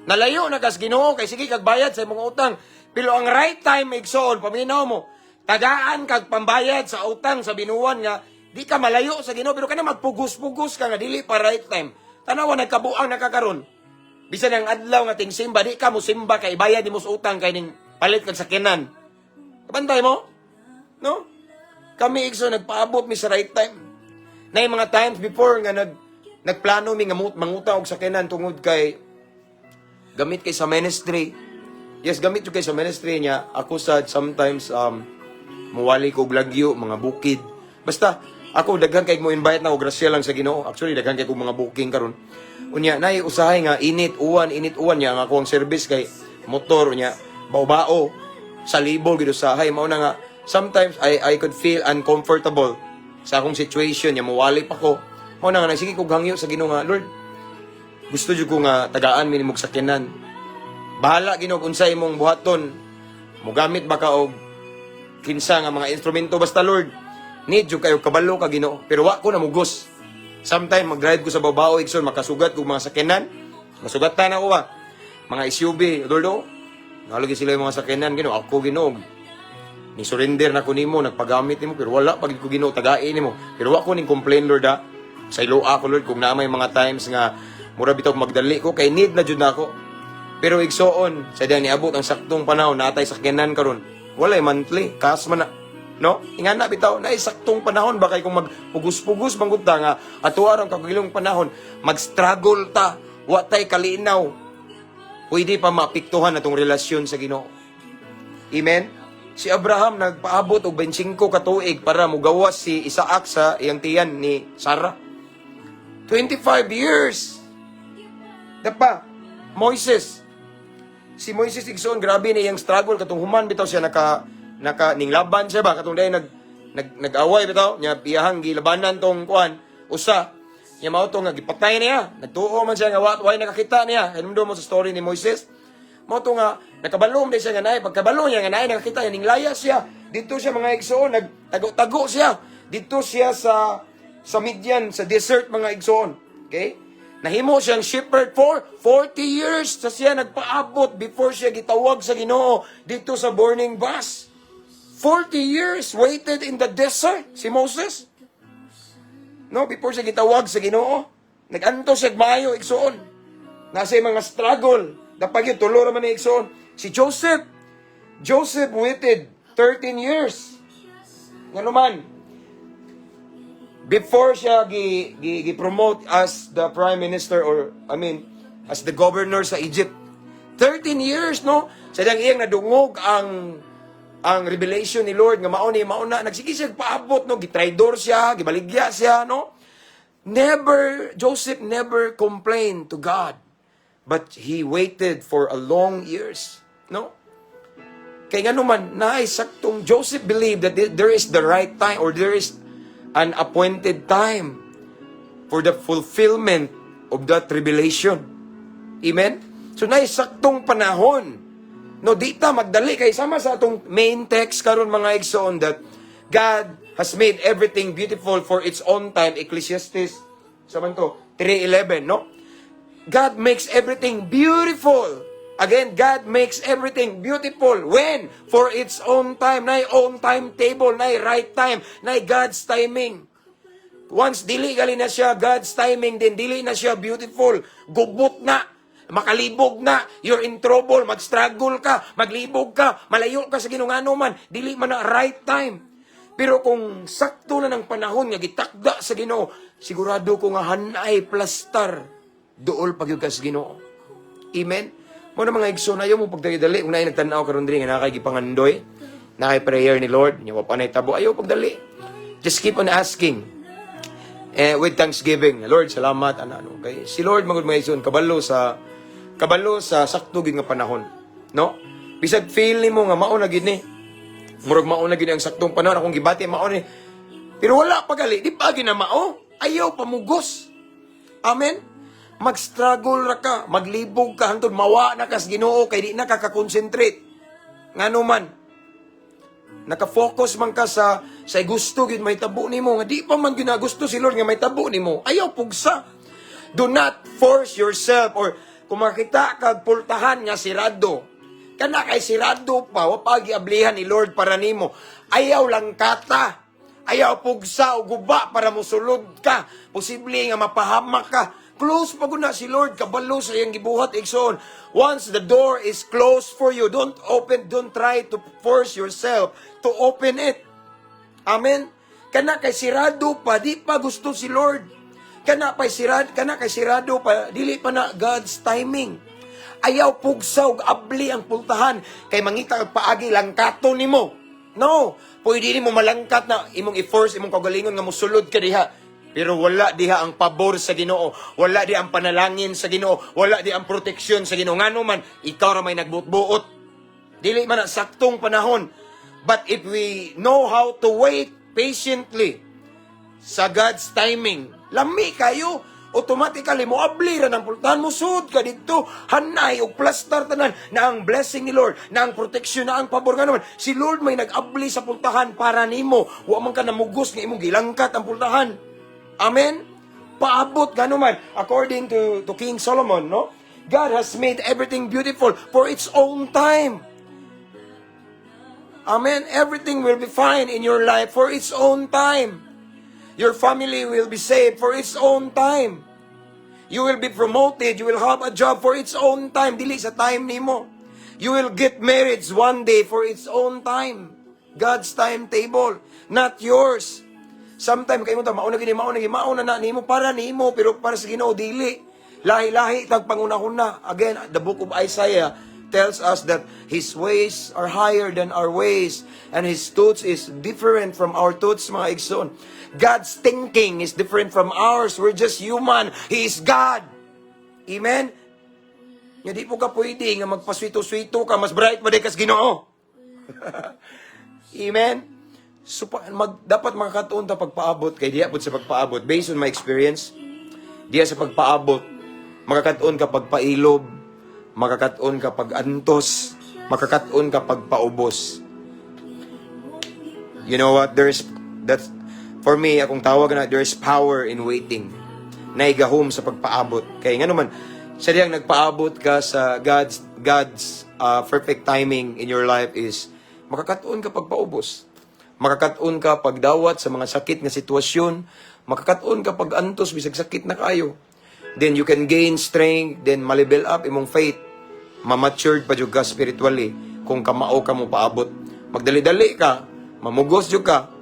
Nalayo na kas Ginoo kay sige kag bayad sa imong utang. Pero ang right time, igsoon, paminaw mo. Tagaan kag pambayad sa utang sa binuan nga di ka malayo sa Ginoo, pero kana magpugos-pugos ka nga dili pa right time. Tanawa, nagkabuang nakakaron. Bisan ang adlaw nga ting simba, di ka mo simba kay bayad nimo sa utang kay ning palit kag sakyanan. Kabantay mo? No? Kami, igsoon, nagpaabot mi sa right time. Na yung mga times before nga nagplano mi nga mangutang og sakyanan tungod kay gamit kay sa ministry. Yes, gamit jud kay sa ministry niya. Ako sa sometimes muwali ko og lagyo, mga bukid. Basta ako daghan kay mo invite na og grasya lang sa Ginoo. Actually, daghan kay kog mga booking karon. Unya nay usahay nga init uwan, init uwan niya ang ako ang service kay motor unya bao-bao sa libol gid usahay. Mao na nga sometimes I could feel uncomfortable sa akong situation niya muwali pa ko. Mao na nga nagsige kog hangyo sa Ginoo nga, "Lord, gusto jud ko nga tagaan mi nimog sakyanan. Bahala, Ginoo, kung unsa imong buhaton. Mugamit ba ka og kinsa nga mga instrumento, basta Lord, need jud kayo kabalo ka, Ginoo." Pero wa ko namugos. Sometimes mag-drive ko sa babao, igsoon, makasugat kog mga sakyanan. Masugatan ako ba? Mga SUV, Lord, oh. Nalagi sila yung mga sakyanan, Ginoo. Ako, Ginoo, ni surrender na ko nimo, nagpagamit nimo, pero wala pag ko, Ginoo, tagain nimo. Pero wa ko ning complain, Lord, ha. Sa ilo ako, Lord, kung naa may mga times nga mura bitaw magdali ko kay need na jud nako. Pero igsoon, sa diyang niabot ang saktong panahon, natay sakyanan karon. Walay monthly, cash man na. No? Ingana bitaw, na saktong panahon ba kay kung magpugos-pugos manggod ta nga ato arang kagilong panahon, mag-struggle ta, wa tay kalinaw. Pwede pa maapektuhan atong relasyon sa Ginoo. Amen? Si Abraham nagpaabot og 25 ka tuig para mugawas si Isaac sa iyang tiyan ni Sarah. 25 years. Dapa, Moises. Si Moises, igsoon, grabe na iyang struggle katong human bitaw siya naka ninglaban siya ba katong dahil nag nag nag-away bitaw nya iyahang gilabanan tong kuan usa nya mao to nga gipatay niya. Nagtuo man siya nga wa way nakakita niya. Hinumdum mo sa story ni Moises, mao to nga nakabalo man siya nga naay pagkabalo niya nga naay nakakita niya, ninglaya siya dito. Siya, mga igsoon, nagtago-tago siya dito siya sa Midian, sa desert, mga igsoon. Okay, nahimo siyang shepherd for 40 years sa siya nagpaabot before siya gitawag sa Ginoo dito sa burning bush. 40 years waited in the desert si Moses. No, before siya gitawag sa Ginoo. Nag-antos siya maayo, igsuon. Nasa mga struggle. Dapat yun, tulo raman ni igsuon. Si Joseph, Joseph waited 13 years. Nga naman, before siya gi promote as the prime minister or, I mean, as the governor sa Egypt. 13 years, no? Sa diyang iyang nadungog ang revelation ni Lord nga mao ni mao na, nagsige siya paabot, no? Gitraidor siya, gibaligya siya, no? Never, Joseph never complained to God, but he waited for a long years, no? Kay nga naman, naay saktong, Joseph believed that there is the right time or there is an appointed time for the fulfillment of that revelation. Amen? So naay saktong panahon. No, di ta magdali kay sama sa atong main text karon, mga igsoon, that God has made everything beautiful for its own time. Ecclesiastes sa man to 3:11, no? God makes everything beautiful. Again, God makes everything beautiful. When? For its own time. Nay own timetable, nay right time, nay God's timing. Once dili gali na siya God's timing, then dili na siya beautiful. Gubot na. Makalibog na. You're in trouble. Mag-struggle ka. Maglibog ka. Malayo ka sa Ginoo man. Dili man na right time. Pero kung sakto na ng panahon nga gitakda sa Ginoo, sigurado ko nga hanay plastar. Duol pag ka sa Ginoo. Amen? Mo na, mga igsoon, ayaw mo pagdali-dali. Kung naay nagtanaw karon diri nga naa kay gipangandoy, naa kay prayer ni Lord, nya wa pa nahitabo, ayaw pagdali. Just keep on asking. Eh, with thanksgiving. Lord, salamat ana ano. Kay si Lord magud, mga igsoon, kabalo sa sakto gid nga panahon. No? Bisag feel nimo nga mao na gid ni. Murag mao na gid ang saktong panahon akong gibati, mao ni. Pero wala pa gali, di pa gina mao. Ayaw pamugos. Amen? Mag-struggle ra ka, maglibog ka hangtod mawa na kas Ginoo kay di na ka ka-concentrate. Ngano man, naka-focus man ka sa gusto gid mahitabo nimo nga di pa man ginagusto si Lord nga mahitabo nimo. Ayaw pugsa. Do not force yourself or kung makita kag pultahan nga sirado, kana kay sirado pa, wa pa giablihan ni Lord para nimo. Ayaw lang kata. Ayaw pugsa o guba para mosulod ka. Posible nga mapahamak ka. Close pa gud na si Lord, kabalo sa iyang gibuhat, igsoon. Once the door is closed for you, don't open, don't try to force yourself to open it. Amen. Kana kay sirado pa, di pa gusto si Lord. Kana kay sirado pa, dili pa na God's timing. Ayaw pugsa og abli ang pultahan kay mangita kag paagi langkaton nimo. No, pwede nimo malangkat na imong i-force imong kaugalingon nga mosulod ka diha. Pero wala diha ang pabor sa Ginoo, wala diha ang panalangin sa Ginoo, wala diha ang proteksyon sa Ginoo. Ngano man, ikaw ra may nagbuot-buot. Dili man ang saktong panahon. But if we know how to wait patiently sa God's timing, lami kayo, automatically mo abli ra ng pultahan, mo sud ka dito, hanay og plaster tanan na ang blessing ni Lord, na ang protection, na ang pabor. Nga naman, si Lord may nag-abli sa pultahan para nimo. Wa man ka namugos nga imong gilangkat ang pultahan. Amen. Paabot gano man, according to King Solomon, no, God has made everything beautiful for its own time. Amen. Everything will be fine in your life for its own time. Your family will be saved for its own time. You will be promoted. You will have a job for its own time. Dili sa time nimo. You will get married one day for its own time. God's timetable, not yours. Sometimes kay mo ta mauna gini, mauna gini, mauna na nimo para nimo, pero para sa Ginoo dili. Lahi-lahi tag pangunahuna. Again, the book of Isaiah tells us that His ways are higher than our ways and His thoughts is different from our thoughts, mga igsoon. God's thinking is different from ours. We're just human. He is God. Amen? Nga di po ka pwede nga magpaswito-swito ka, mas bright pa di kas Ginoo. Amen? So, dapat makakatuon ta pagpaabot, kay diya pod sa pagpaabot, based on my experience, diya sa pagpaabot, makakatuon ka pagpailob, makakatuon ka pag-antos, makakatuon ka pagpaubos. You know what? There's, that's, for me, akong tawag na, there's power in waiting. Naigahom sa pagpaabot. Kaya nga naman, sa diyang nagpaabot ka sa God's perfect timing in your life is, makakatuon ka pagpaubos. Makakatuon ka pagdawat sa mga sakit nga sitwasyon. Makakatuon ka pag-antos bisag sakit na kayo. Then you can gain strength, then ma-level up imong faith. Ma-matured pa jud ka spiritually kung kamao ka mo paabot. Magdali-dali ka, mamugos jud ka.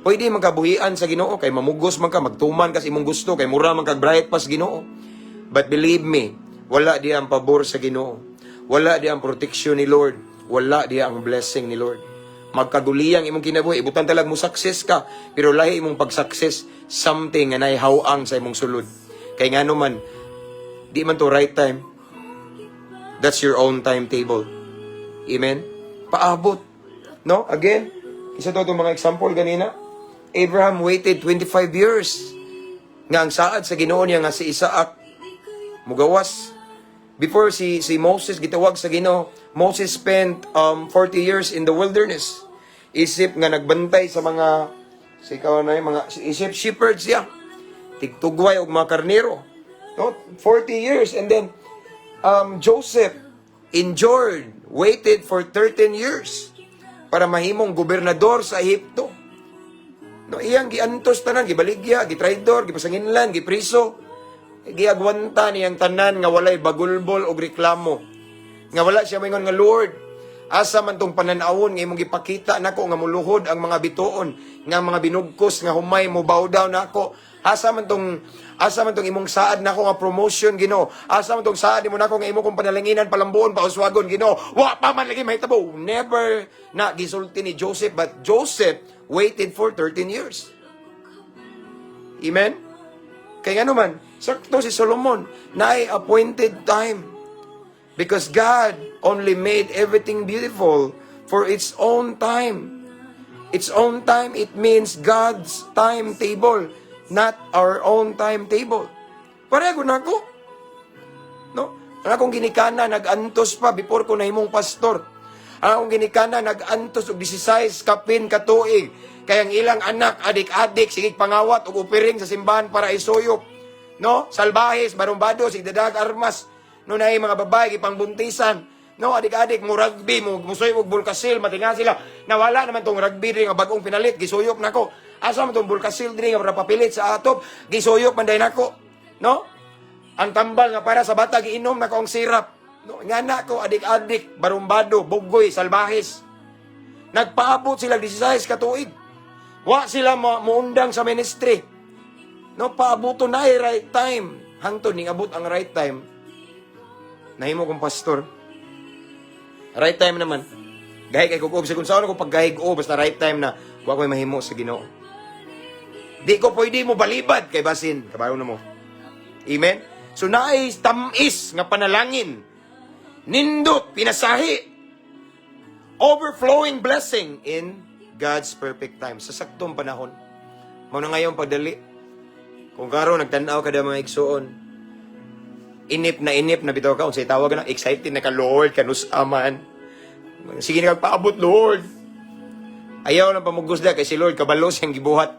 Pwede magkabuhian sa Ginoo kay mamugos man ka, magtuman ka sa imong gusto kay mura man kag bright pa sa Ginoo. But believe me, wala di ang pabor sa Ginoo. Wala di ang protection ni Lord. Wala di ang blessing ni Lord. Magkaguliyang imong kinabuhi, ibutan talag mo success ka, pero lahi imong pag-success, something nga naihawang sa imong sulod. Kay ngano man, di man to right time. That's your own timetable. Amen? Paabot. No? Again, isa to itong mga example ganina. Abraham waited 25 years. Nga ang saad sa Ginoo niya nga si Isaac mugawas. Before si Moses gitawag sa Ginoo, Moses spent 40 years in the wilderness. Isip nga nagbantay sa mga sa ikaw na yung mga isip shepherds siya. Tigtugway og mga karnero. No? 40 years, and then Joseph endured, waited for 13 years para mahimong gobernador sa Ehipto. No, iyang giantos tanan, gibaligya, gitraidor, gipasanginlan, gipriso. Giagwanta niyang tanan nga walay bagulbol og reklamo. Nga wala siya maingon nga, "Lord, asa man tong pananawon nga imong gipakita nako nga muluhod ang mga bituon, nga mga binugkos nga humay mo bow down nako? Asa man tong imong saad nako nga promotion, Ginoo? Asa man tong saad nimo nako nga imo kong panalanginan, palambuon, pauswagon, Ginoo? Wa pa man lagi mahitabo." Never na gisulti ni Joseph, but Joseph waited for 13 years. Amen? Kay ngano man, sakto si Solomon, naay appointed time. Because God only made everything beautiful for its own time. Its own time, it means God's timetable, not our own timetable. Pareho na ako. No? Ang akong ginikana, nag-antos pa before ko nahimong pastor. Ang akong ginikana, nag-antos og 16 kapin ka tuig. Kay ang ilang anak, adik-adik, sige pangawat og upiring sa simbahan para isuyop. No? Salbahes, barumbado, sige dadag armas. No, naay mga babae gipangbuntisan. No, adik-adik mo rugby, mo musuyop og bulkasil, matinga sila. Nawala naman tong rugby diri nga bagong pinalit, gisuyop nako. Asa man tong bulkasil diri nga papilit sa atop, gisuyop man day nako. No? Ang tambal nga para sa bata, giinom nako ang sirap. No, nga na ko adik-adik, barumbado, bugoy, salbahes. Nagpaabot sila 16 ka tuig. Wa sila muundang sa ministry. No, paabuto na ay right time. Hangtod ning abot ang right time. Nahimo kong pastor. Right time naman. Gahi kay kog sa kung saan ako paggahig o basta right time na wa ko'y mahimo sa Ginoo. Di ko pwede mo balibad kay basin. Kabayo na mo. Amen? So naay tamis nga panalangin. Nindot, pinasahi. Overflowing blessing in God's perfect time. Sa saktong panahon. Mao na ngayon pagdali. Kung karon nagtan-aw ka da, mga igsuon, inip na bitaw ka, unsay tawag na, excited na ka, "Lord, kanus aman. Sige na kag paabot, Lord." Ayaw na pamugos da kay si Lord kabalo siyang gibuhat.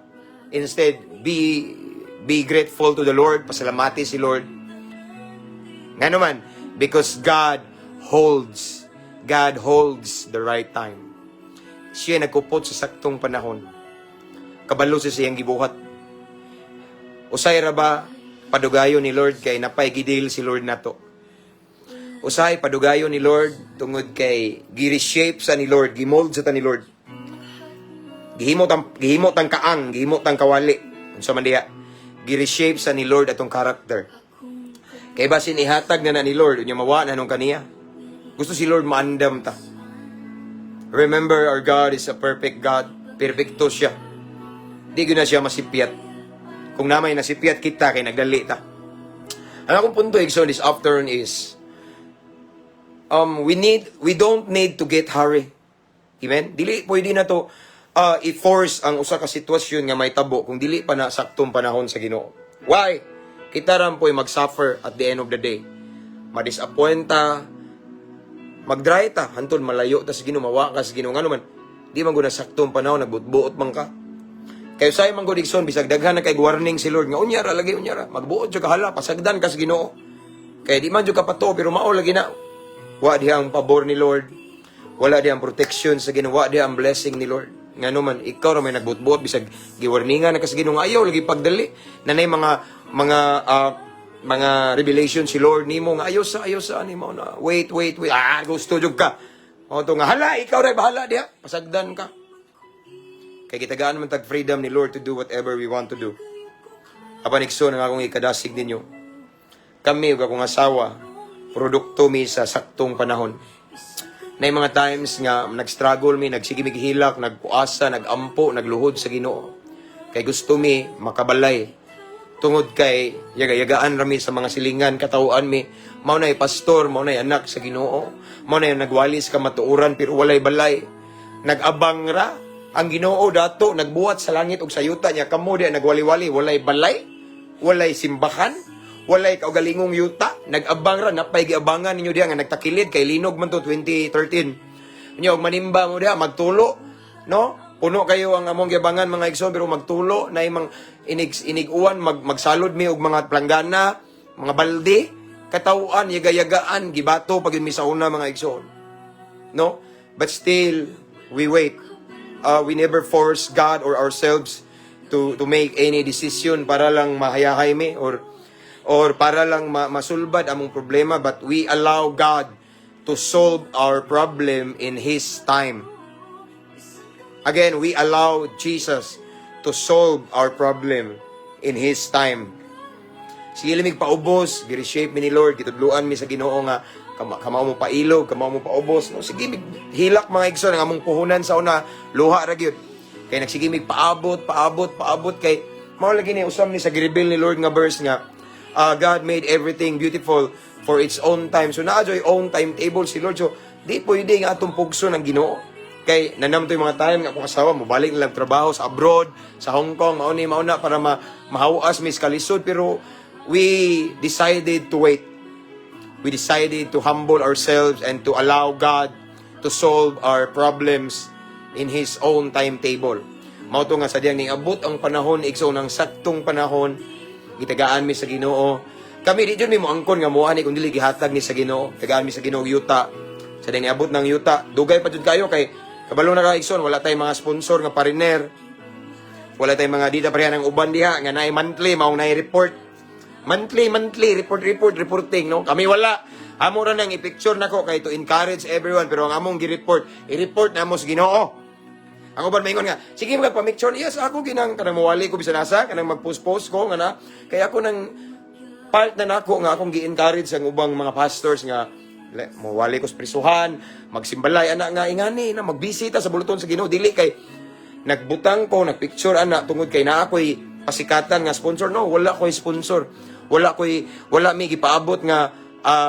Instead, be grateful to the Lord, pasalamati si Lord. Nga naman, because God holds the right time. Siya nagkupot sa saktong panahon. Kabalo siya siyang gibuhat. Usay ra ba padugayon ni Lord kay napay gi-deal si Lord nato. Usay padugayon ni Lord tungod kay gi-reshape sa ni Lord, gimold sa ta ni Lord. Gihimo tang kaang, gihimo tang kawali. Unsa man diha? Gi-reshape sa ni Lord atong character. Kay basin ihatag na na ni Lord, unya mawa na nung kaniya. Gusto si Lord maandam ta. Remember, our God is a perfect God. Perfecto siya. Di gyud na siya masipyat. Kung namay nasipyat kita, kay nagdali ta. Ang akong punto, igsoon, this afternoon is, we don't need to get hurry. Amen? Dili pwede na to i-force ang usa ka sitwasyon nga may tabo kung dili pa na saktong panahon sa Ginoo. Why? Kita ram po'y mag-suffer at the end of the day. Ma-disappoint ta, mag-dry ta, hantod malayo ta sa Ginoo, mawa ka sa Ginoo. Ngano man, di man gud na saktong panahon, nagbutbuot man ka. Kay usay man gud, igsoon, bisag daghan na kay warning si Lord nga unya ra lagi, unya ra, magbuot jud ka, hala, pasagdan ka sa Ginoo. Kay di man jud ka pato pero mao lagi na. Wa diha ang pabor ni Lord. Wala diha ang protection sa Ginoo, wa diha ang blessing ni Lord. Ngano man, ikaw ra may nagbutbuot bisag giwarningan na ka sa Ginoo nga ayaw lagi pagdali. Nanay mga Mga revelation si Lord nimo nga ayaw sa nimo na wait, wait, wait. Ah, gusto jud ka. O to nga hala, ikaw ra bahala diha. Pasagdan ka. Kay gitagaan man tag freedom ni Lord to do whatever we want to do. Apan, igsoon, ang akong ikadasig ninyo, kami ug akong asawa, produkto mi sa saktong panahon. Na mga times nga nag-struggle mi, nagsige mi hilak, nagpuasa, nagampo, nagluhod sa Ginoo. Kay gusto mi makabalay. Tungod kay yaga-yagaan rami sa mga silingan, katawhan mi. Mao na pastor, mao na anak sa Ginoo. Mao na nagwalis ka matuoran pero walay balay. Nag-abang ra ang Ginoo dato nagbuhat sa langit ug sa yuta niya, kamo di nagwali-wali, walay balay, walay simbahan, walay kaugalingong yuta, nag-abang ra, napay giabangan ninyo diha nga nagtakilid kay linog man to 2013. Nya og manimba mo diha magtulo, no? Puno kayo ang among giabangan, mga igsoon, pero magtulo na imang inig inig-uwan, magsalod mi og mga planggana, mga balde, katawhan, yaga-yagaan, gibato pag mi sa una, mga igsoon. No? But still, we wait. We never force God or ourselves to make any decision para lang mahayahay mi or para lang masulbad among problema, but we allow God to solve our problem in His time. Again, we allow Jesus to solve our problem in His time. Sige limig paubos, gi-reshape mi ni Lord, gitudluan mi sa Ginoo nga kamao mo pailog, kamao mo paubos. No, sige mig hilak, mga igsoon, ang among puhunan sa una luha ra gyud. Kay nagsige mig paabot, paabot, paabot kay mao lagi ni usam ni sa gi-reveal ni Lord nga verse nga God made everything beautiful for its own time. So naa joy own timetable si Lord. So di pwede nga atong pugso ng Ginoo. Kay nanamto yung mga time nga akong asawa mo balik na lang trabaho sa abroad, sa Hong Kong, mao ni mao na para mahawas mis kalisod, pero we decided to wait. We decided to humble ourselves and to allow God to solve our problems in His own timetable. Mao to nga sa diyang ning abot ang panahon, igsoon, ang saktong panahon, gitagaan mi sa Ginoo. Kami di jud mi moangkon nga moani kung dili gihatag ni sa Ginoo. Tagaan mi sa Ginoo yuta. Sa diyang niabot ng yuta, dugay pa jud kayo kay kabalo na ka, igsoon, wala tay mga sponsor nga pariner. Wala tay mga dita pareha ng uban diha nga naay monthly maong naay report. Monthly, monthly, report, report, reporting, no? Kami wala. Amo ra nang i-picture nako kay to encourage everyone, pero ang among gi-report, i-report na mo sa Ginoo. Ang uban maingon nga, sige magpa-picture, yes, ako ginang kanang mawali ko bisan asa, kanang mag-post-post ko nga na, kaya ako nang part na nako nga akong gi-encourage ang ubang mga pastors nga mawali ko sa prisuhan, magsimbalay ana nga ingani na magbisita sa buluton sa Ginoo, dili kay nagbutang ko, nagpicture ana tungod kay naa ko'y pasikatan nga sponsor. No, wala ko'y sponsor. Wala mi gipaabot nga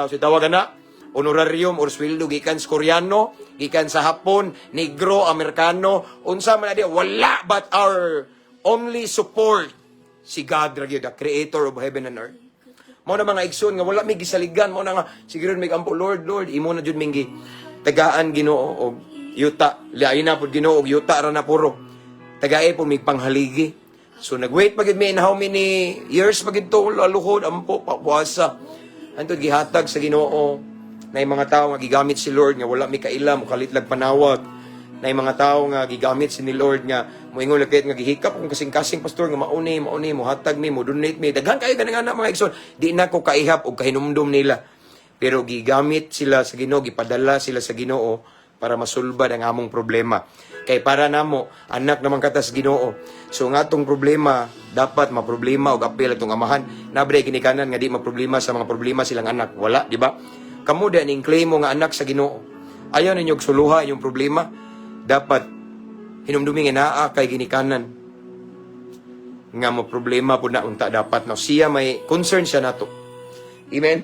si tawag ana honorarium or sweldo gikan sa Koreano, gikan sa Hapon, Negro, Amerikano, unsa man na di, wala, but our only support si God ra gyud, the creator of heaven and earth. Mao na, mga igsoon, nga wala mi gisaligan, mao na nga siguro may ampo, "Lord, Lord, imo na jud minggi tagaan, Ginoo, og yuta." Lain na pud, Ginoo, og yuta ra na puro. Tagae po mig panghaligi. So nagwait pa gid mi in how many years pa gid to, luhod, ampo, papuasa. Antod gihatag sa Ginoo na yung mga tao nga gigamit si Lord nga wala mi kaila mo kalit lag panawag, na yung mga tao nga gigamit si ni Lord nga moingon lang nga gihikap kung kasing-kasing, "Pastor, nga mauni mauni mo hatag mi, mo donate mi." Daghan kayo ganang ana, mga igsoon, di na ko kaihap og kahinumdum nila, pero gigamit sila sa Ginoo, gipadala sila sa Ginoo para masulbad ang among problema, kay para namo anak naman katas Ginoo. So nga atong problema dapat maproblema og apil atong amahan nabre ginikanan nga di maproblema sa mga problema silang anak. Wala, di ba? Kamo di ning claim mo nga anak sa Ginoo, ayaw ninyo og suluha inyong problema. Dapat hinumdumi nga naa kay ginikanan nga mo problema pud na unta dapat no siya may concern siya nato. Amen.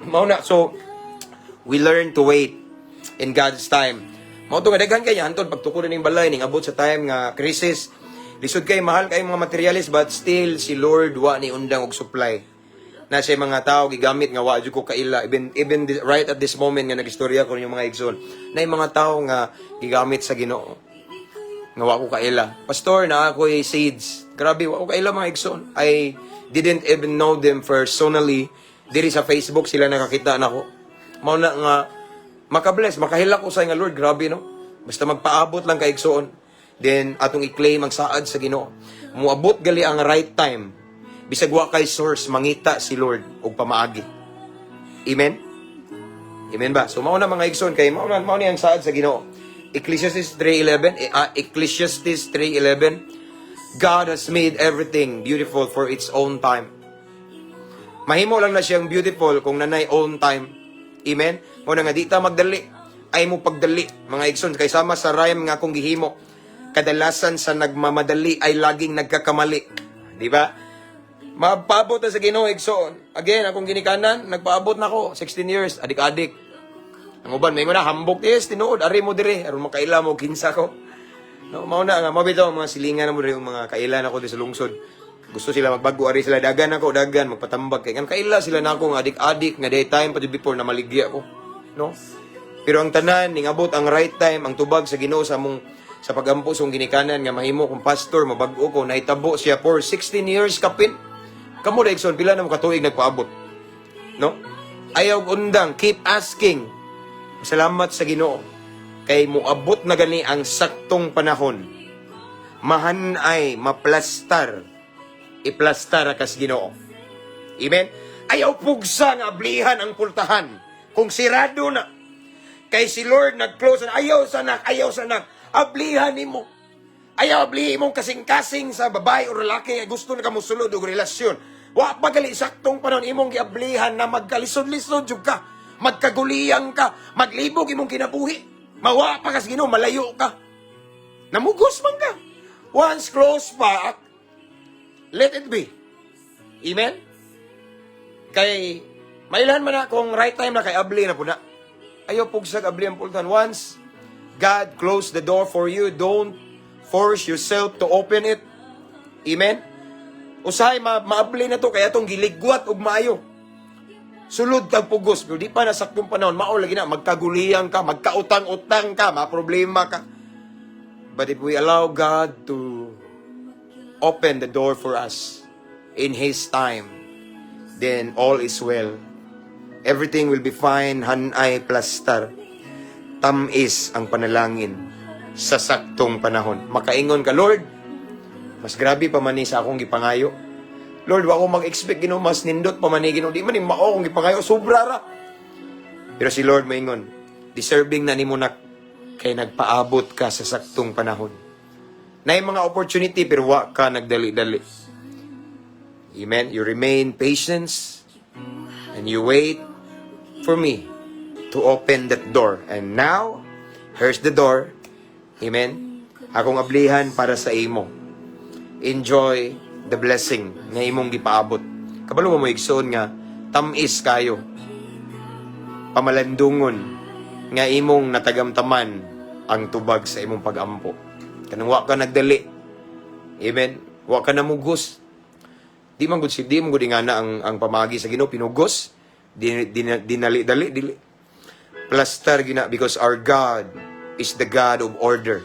Mao na, so we learn to wait in God's time. Mao to nga daghan kay hantod pagtukod ning balay, ning abot sa time nga crisis, lisod kay, mahal kay mga materialis, but still si Lord wa ni undang og supply na siya mga tao gigamit nga wa jud ko kaila, even right at this moment nga nagistorya ko ninyo, mga igsoon, na yung mga tao nga gigamit sa Ginoo nga wa ko kaila. "Pastor, na ako'y seeds." Grabe, wa ko kaila, mga igsoon. I didn't even know them personally. Diri sa Facebook sila nakakita nako. Mao na nga makabless, makahilak ko sa nga, "Lord, grabe no." Basta magpaabot lang kay, igsoon. Then atong i-claim ang saad sa Ginoo. Muabot gali ang right time. Bisag wa kay source, mangita si Lord og pamaagi. Amen? Amen ba? So mao na, mga igsoon, kay mao ni ang saad sa Ginoo. Ecclesiastes 3:11, Ecclesiastes 3:11, "God has made everything beautiful for its own time." Mahimo lang na siyang beautiful kung nanay own time. Amen? Mao na nga di ta magdali. Ayaw mo pagdali, mga igsoon, kay sama sa rhyme nga akong gihimo, "Kadalasan sa nagmamadali ay laging nagkakamali." Di ba? Mapaabot na sa Ginoo, igsoon. Again, akong ginikanan, nagpaabot na ko 16 years, adik-adik. Ang uban may na hambok, yes, tinuod ari mo dire aron makaila mo kinsa ko. No, mao na nga mao bitaw ang mga silingan mo dire, mga kaila na ko di sa lungsod. Gusto sila magbago, ari sila, dagan ako, dagan magpatambag kay kan kaila sila nako nga adik-adik nga day time pa jud before na maligya ko. No? Pero ang tanan ningabot ang right time, ang tubag sa Ginoo sa among sa pagampo sa akong ginikanan nga mahimo kong pastor, mabag-o ko, nahitabo siya for 16 years kapin. Kamo ra, igsoon, pila na mo katuig nagpaabot? No? Ayaw undang, keep asking. Salamat sa Ginoo kay moabot na gani ang saktong panahon. Mahanay, maplastar. Iplastar kas Ginoo. Amen? Ayaw pugsa nga ablihan ang pultahan kung sirado na. Kay si Lord nag-close na, ayaw sa nak, ayaw sa nak. Ablihan nimo. Ayaw ablihi imong kasing-kasing sa babae o lalaki nga gusto na ka mosulod og relasyon. Wa pa gali saktong panahon imong giablihan na magkalisod-lisod jud ka. Magkaguliyang ka, maglibog imong kinabuhi. Mawa pa kas Ginoo, malayo ka. Namugos man ka. Once close pa, let it be. Amen? Kay mailhan man na kung right time na kay abli na po na. Ayaw pugsag abli ang pultahan. Once God closed the door for you, don't force yourself to open it. Amen? Usahay maabli na to kaya atong giligwat og maayo. Sulod kag pugos, pero di pa na saktong panahon, mao lagi na magkaguliyang ka, magkautang-utang ka, maproblema ka. But if we allow God to open the door for us in His time, then all is well. Everything will be fine, hanay plastar. Tamis ang panalangin sa saktong panahon. Makaingon ka, "Lord, mas grabe pa man ni sa akong gipangayo. Lord, wa ko mag-expect, Ginoo, mas nindot pa man ni, Ginoo. Di man ni mao akong gipangayo, sobra ra." Pero si Lord moingon, "Deserving na nimo na kay nagpaabot ka sa saktong panahon." Naay mga opportunity pero wa ka nagdali-dali. Amen. You remain patience and you wait for me to open that door. And now, here's the door. Amen. Akong ablihan para sa imo. Enjoy the blessing nga imong gipaabot. Kabalo mo, igsoon, nga tamis kayo. Pamalandungon nga imong natagamtaman ang tubag sa imong pagampo. Kanang wa ka nagdali. Amen. Wa ka namugos. Di man gud ingana ang pamagi sa Ginoo pinugos. Di, di, dinali-dali dili. Plastar gina because our God is the God of order.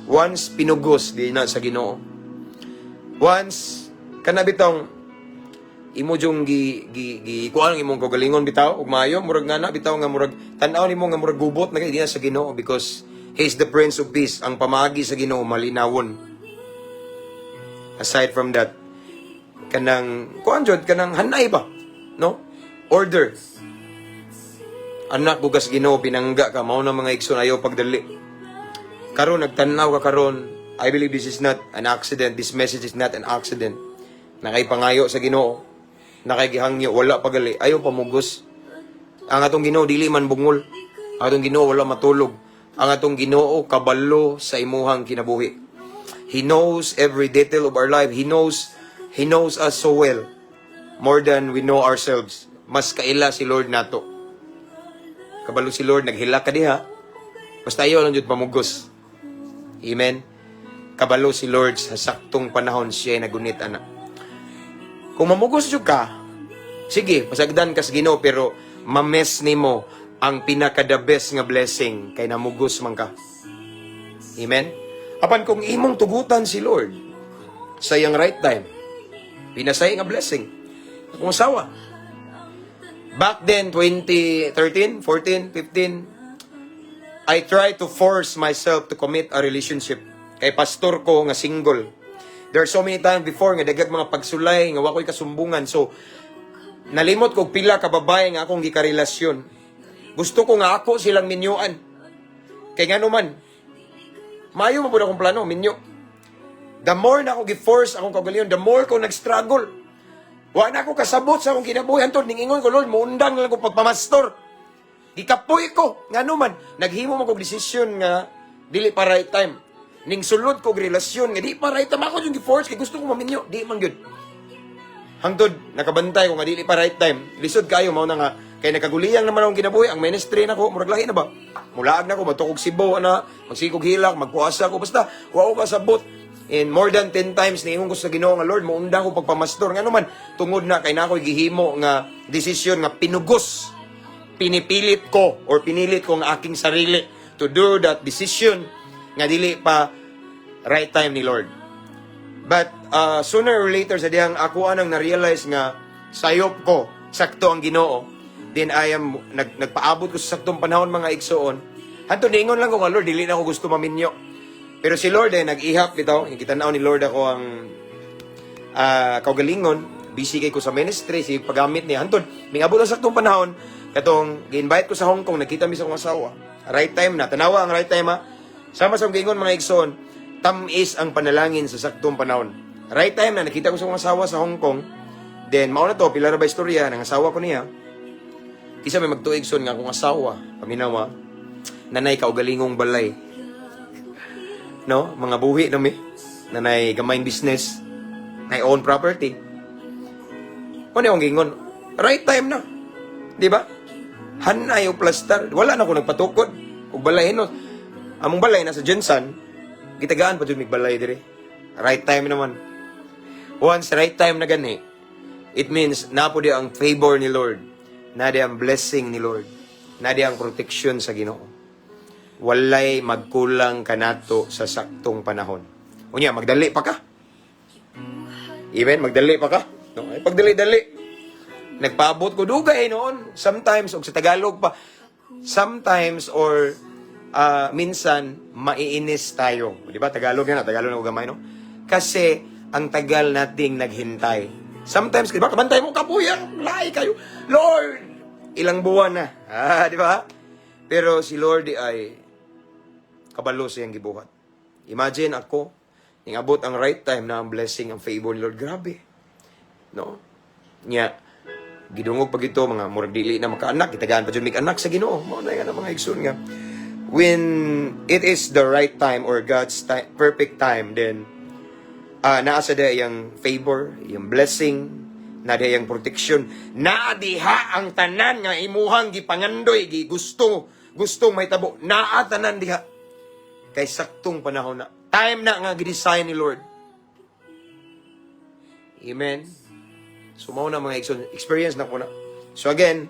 Once pinugos di na sa Ginoo. Once kana bitong imo jung gi gi gi kuan ang imong kaugalingon bitaw ug maayo, murag ngana bitaw nga murag tan-aw nimo nga murag gubot na kay di na sa Ginoo because He is the Prince of Peace. Ang pamaagi sa Ginoo malinawon. Aside from that, kanang kuan jud, kanang hanay ba, no? Order. Anak bugas Ginoo, pinangga ka. Mao na, mga igsoon, ayaw pagdali. Karon nagtan-aw ka karon, I believe this is not an accident. This message is not an accident. Nakay pangayo sa Ginoo, nakay gihangyo, wala pagali, ayaw pamugos. Ang atong Ginoo dili man bungol. Ang atong Ginoo wala matulog. Ang atong Ginoo kabalo sa imuhang kinabuhi. He knows every detail of our life. He knows us so well. More than we know ourselves. Mas kaila si Lord nato. Kabalo si Lord, naghilak ka diha. Basta ayaw lang jud pamugos. Amen. Kabalo si Lord, sa saktong panahon siya ay nagunit ana. Kung mamugos jud ka, sige, pasagdan ka sa Ginoo, pero ma-miss nimo ang pinaka the best nga blessing kay namugos man ka. Amen. Apan kung imong tugutan si Lord sa iyang right time, pinasay nga blessing. Akong asawa. Back then, 2013, 14, 15, I tried to force myself to commit a relationship. Kay pastor ko nga single. There are so many times before nga daghang mga pagsulay nga wa ko'y kasumbungan. So, nalimot ko pila ka babae nga akong gikarelasyon. Gusto ko nga ako silang minyuan. Kay ngano man, maayo man pud akong plano, minyo. The more na ako gi-force akong kaugalingon, the more ko nag-struggle. Wa na ako kasabot sa akong kinabuhi. Hantod, ningingon ko, "Lord, muundang na lang ko pagpamastor." Gikapoy ko. Ngano man, naghimo man kog desisyon nga dili pa right time. Ning sulod kog relasyon nga di pa right time. Ako yung gi-force kay gusto ko maminyo. Di man gyud. Hangtod nakabantay ko nga dili pa right time. Lisod kayo, mao na nga kay nakaguliyang naman akong kinabuhi, ang ministry nako murag lahi na ba. Mulaag na ko matukog Cebu ana, magsikog hilak, magpuasa ko, basta wa ko kasabot. And more than 10 times niingon ko sa Ginoo nga, "Lord, muundang ko pagpamastor." Ngano man, tungod na kay na ako'y gihimo nga desisyon nga pinugos, pinipilit ko or pinilit ko ang aking sarili to do that decision nga dili pa right time ni Lord. But sooner or later, sa dihang ako anang na-realize nga sayop ko, sakto ang Ginoo, then I am nagpaabot ko sa saktong panahon, mga igsoon. Hantod niingon lang ko nga, "Lord, dili na ako gusto maminyo." Pero si Lord ay nag-ihap bitaw, gitan-aw ni Lord ako ang kaugalingon, busy kay ko sa ministry, si paggamit niya. Hantod, mingabot ang saktong panahon, katong gi-invite ko sa Hong Kong, nakita mi sa akong asawa. Right time na, tanawa ang right time ha. Sama sa akong giingon, mga igsoon, tamis ang panalangin sa saktong panahon. Right time na, nakita ko sa akong asawa sa Hong Kong, then mao na to, pila ra ba istorya, ng asawa ko niya. Kisa may magtuig son nga akong asawa, paminawa, nanay kaugalingong balay. No? Mga buhi na mi. Nanay gamayng business, nay own property. Ano yung gingon? Right time na. Di ba? Hanay o plastar. Wala na ko nagpatukod. Og balay no. Among balay nasa GenSan, gitagaan pa jud mig balay dire. Right time naman. Once right time na gani, it means naa po di ang favor ni Lord. Naa di ang blessing ni Lord. Naa di ang protection sa Ginoo. Walay magkulang kanato sa saktong panahon. Unya, magdali pa ka. Even, magdali pa ka. No? Ay, pagdali-dali. Nagpaabot ko dugay noon. Sometimes, og sa Tagalog pa, sometimes or minsan, maiinis tayo. Di ba? Tagalog yan, Tagalog na ko gamay, no? Kasi, ang tagal nating naghintay. Sometimes, di ba? Kabantay mo, kapuya, lahi kayo. Lord! Ilang buwan na. Ah, di ba? Pero si Lord ay kabalo sa iyang gibuhat. Imagine ako, ningabot ang right time na ang blessing, ang favor ni Lord. Grabe. No? Nya, gidungog pag ito, mga murag dili na makaanak, gitagaan pa jud mig anak sa Ginoo. Mao na nga mga igsoon nga. When it is the right time or God's time, perfect time, then naa sa diha iyang favor, iyang blessing, naa diha iyang protection, naa diha ang tanan nga imuhang gipangandoy, gi gusto, gustong mahitabo, naa tanan diha. Kay saktong panahon na. Time na nga gidesign ni Lord. Amen. So mao na, mga igsoon, experience na ko na. So again,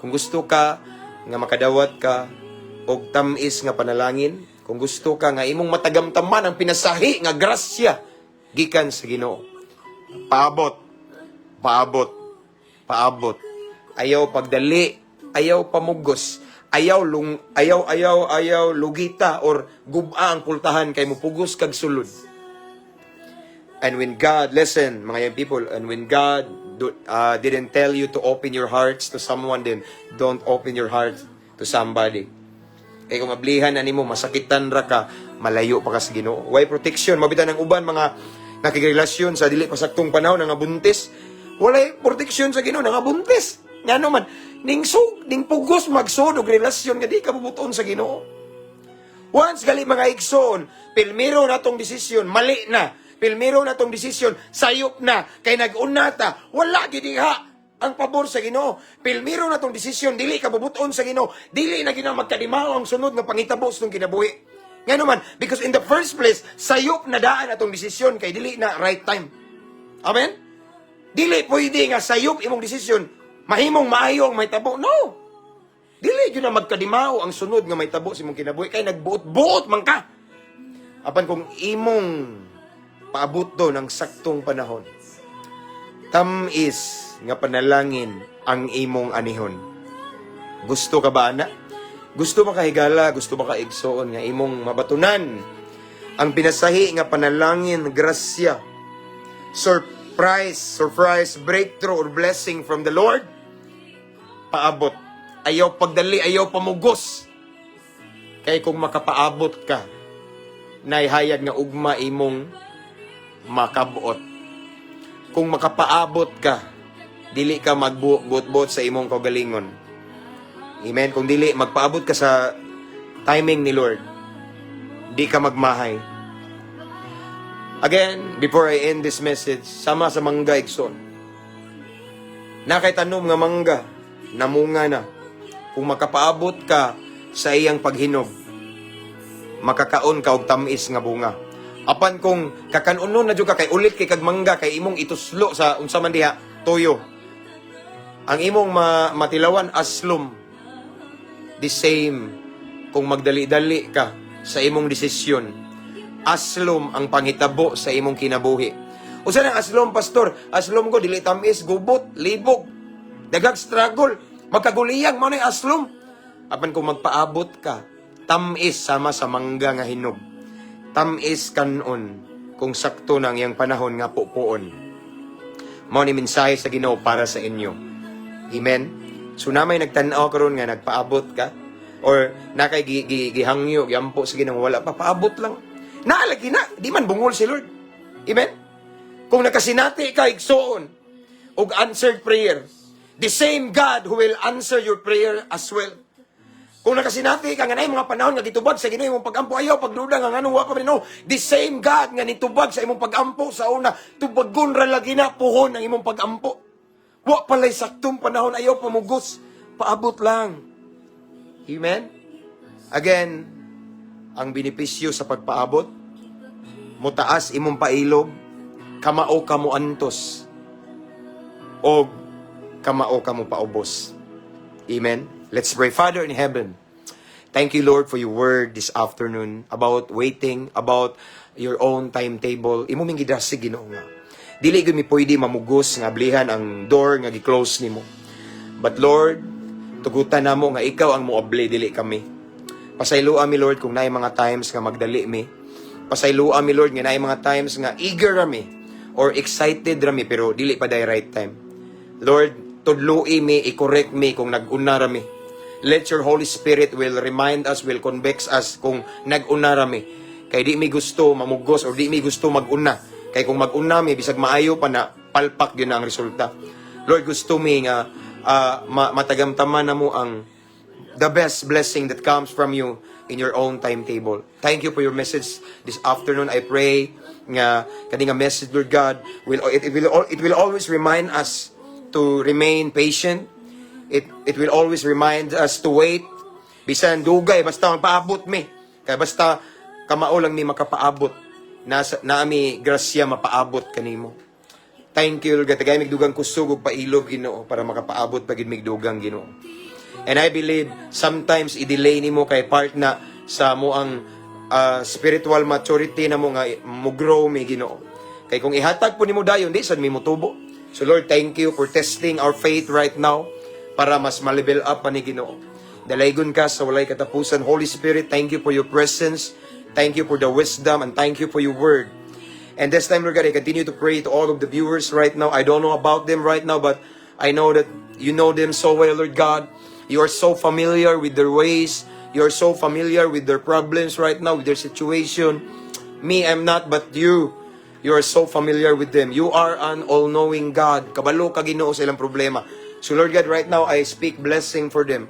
kung gusto ka nga makadawat ka og tamis nga panalangin, kung gusto ka nga imong matagamtaman ang pinasahi nga grasya gikan sa Ginoo, paabot, paabot, paabot. Ayaw pagdali, ayaw pamugos, ayaw lung ayaw ayaw ayaw lugita or guba ang pultahan kay mupugos kag sulod. And when God, listen, mga young people, and when God didn't tell you to open your hearts to someone, then don't open your heart to somebody. Kay kung ablihan na nimo, masakitan ra ka, malayo pa ka sa Ginoo. Way protection, mabitan ang uban mga nakigrelasyon sa dili pa saktong panahon nga buntis. Walay protection sa Ginoo, nga buntis. Ngano man, ning sug, ning pugos magsud og relasyon nga di ka bubuton sa Ginoo. Once gali, mga igsoon, pilmiro na tong desisyon, mali na. Pilmiro na tong desisyon, sayop na, kay nag-una ta, wala gid diha ang pabor sa Ginoo. Pilmiro na tong desisyon, dili ka bubuton sa Ginoo, dili na gina magkadimao ang sunod nga pangitabo sa tong kinabuhi. Ngano man, because in the first place, sayop na daan atong desisyon kay dili na right time. Amen? Dili pwede nga sayop imong desisyon, mahimong maayo ang mahitabo. No! Dili gyud na magkadimao ang sunod nga mahitabo sa imong kinabuhi kay nagbuot-buot man ka. Apan kung imong paabot do ng saktong panahon, tamis nga panalangin ang imong anihon. Gusto ka ba, ana? Gusto ba kahigala? Gusto ba ka igsoon nga imong mabatunan ang pinasahi nga panalangin, grasya? Surprise breakthrough or blessing from the Lord, paabot. Ayaw pagdali, ayaw pamugos. Kay kung makapaabot ka, naihayag nga ugma imong makabuot. Kung makapaabot ka, dili ka magbuot-buot sa imong kaugalingon. Amen. Kung dili, magpaabot ka sa timing ni Lord. Di ka magmahay. Again, before I end this message, sama sa mangga, igsoon. Naa kay tanom nga mangga, namunga na. Kung makapaabot ka sa iyang paghinog, makakaon ka og tamis nga bunga. Apan kung kakanunon na jud ka kay ulit kay kag mangga kay imong ituslo sa unsa man diha, toyo. Ang imong matilawan, aslom. The same kung magdali-dali ka sa imong desisyon. Aslom ang panghitabo sa imong kinabuhi. Usa nang aslom, pastor? Aslom ko dili tamis, gubot, libog. Daghang struggle, magkaguliyang mao nay aslom. Apan kung magpaabot ka, tamis sama sa mangga nga hinog. Tamis kanon kung sakto nang iyang panahon nga pupuon. Mao ni mensahe sa Ginoo para sa inyo. Amen. So na may nagtan-aw karon nga nagpaabot ka or na kay gihangyo, giampo sa Ginoo, wala pa, paabot lang. Naalagi na, di man bungol si Lord. Amen. Kung nakasinati ka, igsoon, og answered prayer, the same God who will answer your prayer as well. Kung nakasinati ka nga naay mga panahon nga gitubag sa Ginoo imong pagampo, ayaw pagduda nga nganong wa pa no. The same God nga nitubag sa imong pagampo sa una, tubagon ra lagi na puhon ang imong pagampo. Wa palay saktong panahon, ayaw pamugos, paabot lang. Amen. Again, ang benepisyo sa pagpaabot, mutaas imong pailob, kamao ka mo antos, og kamao ka mo paubos. Amen. Let's pray. Father in heaven, thank you, Lord, for your word this afternoon about waiting, about your own timetable. Imo ming gidasig, Ginoo, nga dili gyud mi pwede mamugos nga ablihan ang door nga gi-close nimo. But Lord, tugutan namo nga ikaw ang moabli, dili kami. Pasayloa mi, Lord, kung naay mga times nga magdali mi. Pasayloa mi, Lord, nga naay mga times nga eager ra mi or excited ra mi pero dili pa day right time. Lord, tudloi mi, i-correct mi kung nag-una ra mi. Let your Holy Spirit will remind us, will convict us kung nag-una ra mi. Kay di mi gusto mamugos or di mi gusto mag-una. Kay kung mag-una mi, bisag maayo pa na, palpak gyud na ang resulta. Lord, gusto mi nga matagamtaman na mo ang the best blessing that comes from you in your own timetable. Thank you for your message this afternoon. I pray nga kani nga message, Lord God, will it will always remind us to remain patient. It will always remind us to wait. Bisan dugay, basta magpaabot mi. Kay basta kamao lang mi makapaabot. Nasa naami grasya mapaabot kanimo. Thank you, Lord God. Tagay mig dugang kusog ug pailob, Ginoo, para makapaabot pa gid mig dugang, Ginoo. And I believe sometimes i-delay nimo kay part na sa mo ang spiritual maturity na mo nga mo grow mi, Ginoo. Kay kung ihatag po nimo dayon, di sad mi motubo. So Lord, thank you for testing our faith right now para mas ma-level up pa ni, Ginoo. Dalaygon ka sa walay katapusan. Holy Spirit, thank you for your presence. Thank you for the wisdom and thank you for your word. And this time, Lord God, I continue to pray to all of the viewers right now. I don't know about them right now, but I know that you know them so well, Lord God. You are so familiar with their ways. You are so familiar with their problems right now, with their situation. Me, I'm not, but you. You are so familiar with them. You are an all-knowing God. Kabalo ka, Ginoo, sa ilang problema. So Lord God, right now, I speak blessing for them.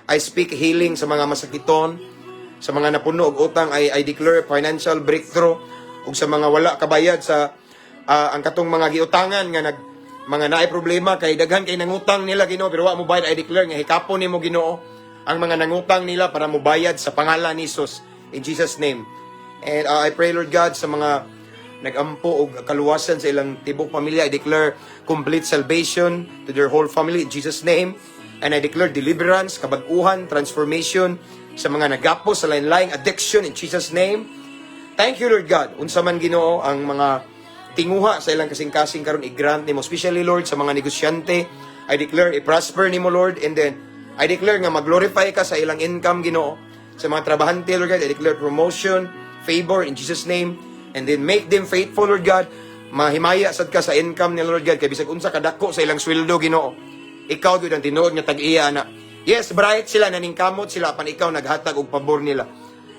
I speak healing sa mga masakiton, sa mga napuno og utang, I declare financial breakthrough ug sa mga wala kabayad sa ang katong mga giutangan nga nag mga naay problema kay daghan kay nangutang nila, Ginoo, pero wa mo bayad. I declare nga hikapon nimo, Ginoo, ang mga nangutang nila para mobayad sa pangalan ni Jesus, in Jesus' name. And I pray, Lord God, sa mga nagampo og kaluwasan sa ilang tibok pamilya, I declare complete salvation to their whole family in Jesus' name. And I declare deliverance, kabag-uhan, transformation sa mga nagapos sa lain-laing addiction in Jesus' name. Thank you, Lord God. Unsa man, Ginoo, ang mga tinguha sa ilang kasing-kasing karon, i-grant nimo, especially, Lord, sa mga negosyante. I declare i-prosper nimo, Lord, and then I declare nga mag-glorify ka sa ilang income, Ginoo. Sa mga trabahante, Lord God, I declare promotion, favor in Jesus' name, and then make them faithful, Lord God. Mahimaya sad ka sa income ni Lord God kay bisag unsa kadako sa ilang sweldo, Ginoo. Ikaw gyud ang tinuod nga tag-iya na. Yes, bright sila, naningkamot sila, pan ikaw naghatag og pabor nila.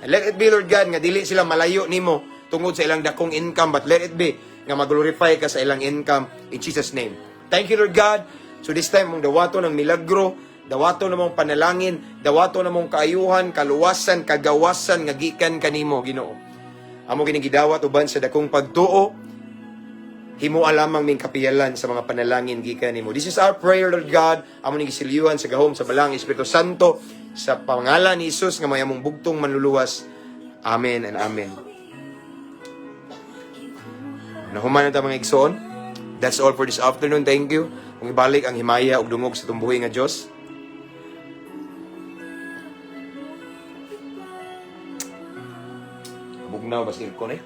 And let it be, Lord God, nga dili sila malayo nimo tungod sa ilang dakong income, but let it be nga mag-glorify ka sa ilang income in Jesus' name. Thank you, Lord God. So this time, mong dawato ng milagro, dawato na mong panalangin, dawato na mong kaayuhan, kaluwasan, kagawasan nga gikan kanimo, Ginoo. Amo kining gidawat uban sa dakong pagtuo, himoa lamang ming kapiyalan sa mga panalangin gikan nimo. This is our prayer, Lord God. Amo ning gisilyuhan sa gahom sa Balaang Espiritu Santo, sa pangalan ni Jesus nga may among bugtong manluluwas. Amen and amen. Nahuman na ta, mga igsoon. That's all for this afternoon. Thank you. Kung ibalik ang himaya ug dungog sa tumbuhi nga Dios. Bugnaw ba aircon eh?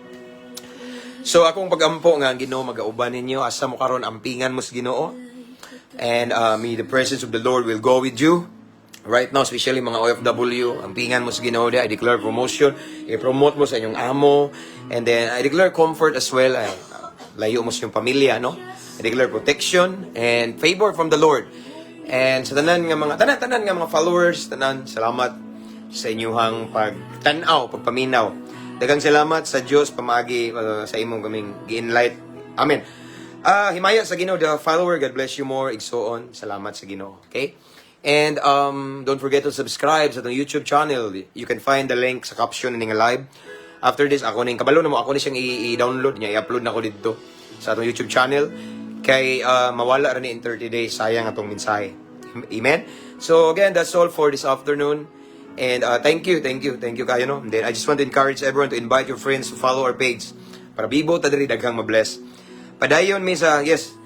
So akong pagampo nga ang Ginoo magauban ninyo, asa mo karon, ampingan mo sa Ginoo. And may the presence of the Lord will go with you. Right now, especially mga OFW, ampingan mo sa Ginoo. I declare promotion, i-promote mo sa inyong amo. And then I declare comfort as well. Ay, layo mo sa inyong pamilya, no? I declare protection and favor from the Lord. And sa tanan nga mga tanan tanan nga mga followers, tanan, salamat sa inyuhang pagtan-aw, pagpaminaw. Daghang salamat sa Dios pamaagi sa imong kaming gi-enlight. Amen. Ah, himaya sa Ginoo the follower, God bless you more, igsoon. Salamat sa Ginoo. Okay? And don't forget to subscribe sa atong YouTube channel. You can find the link sa caption ning live. After this, ako ning kabalo na mo, ako ni siyang i-download niya, i-upload na ko dito sa atong YouTube channel kay mawala ra ni in 30 days, sayang atong mensahe. Amen. So again, that's all for this afternoon. And thank you, thank you, thank you kayo, no. And then I just want to encourage everyone to invite your friends to follow our page para bibo ta diri, daghang mabless. Padayon mi sa, yes.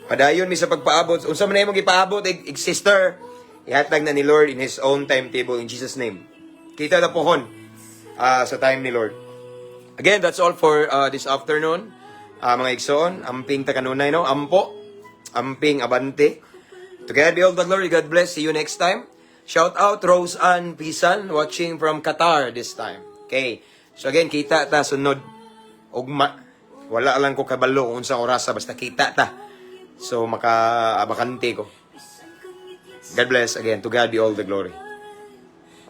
Padayon mi sa pagpaabot. Unsa man imong gipaabot, ig sister, ihatag na ni Lord in His own timetable in Jesus' name. Kita na pohon sa time ni Lord. Again, that's all for this afternoon. Mga igsoon, amping ta kanunay, no? Ampo, amping abante. To God be all the glory. God bless. See you next time. Shout out Rose Ann Pisan watching from Qatar this time. Okay. So again, kita ta sunod ugma. Wala lang ko kabalo kung unsang orasa, basta kita ta. So maka abakante ko. God bless again. To God be all the glory.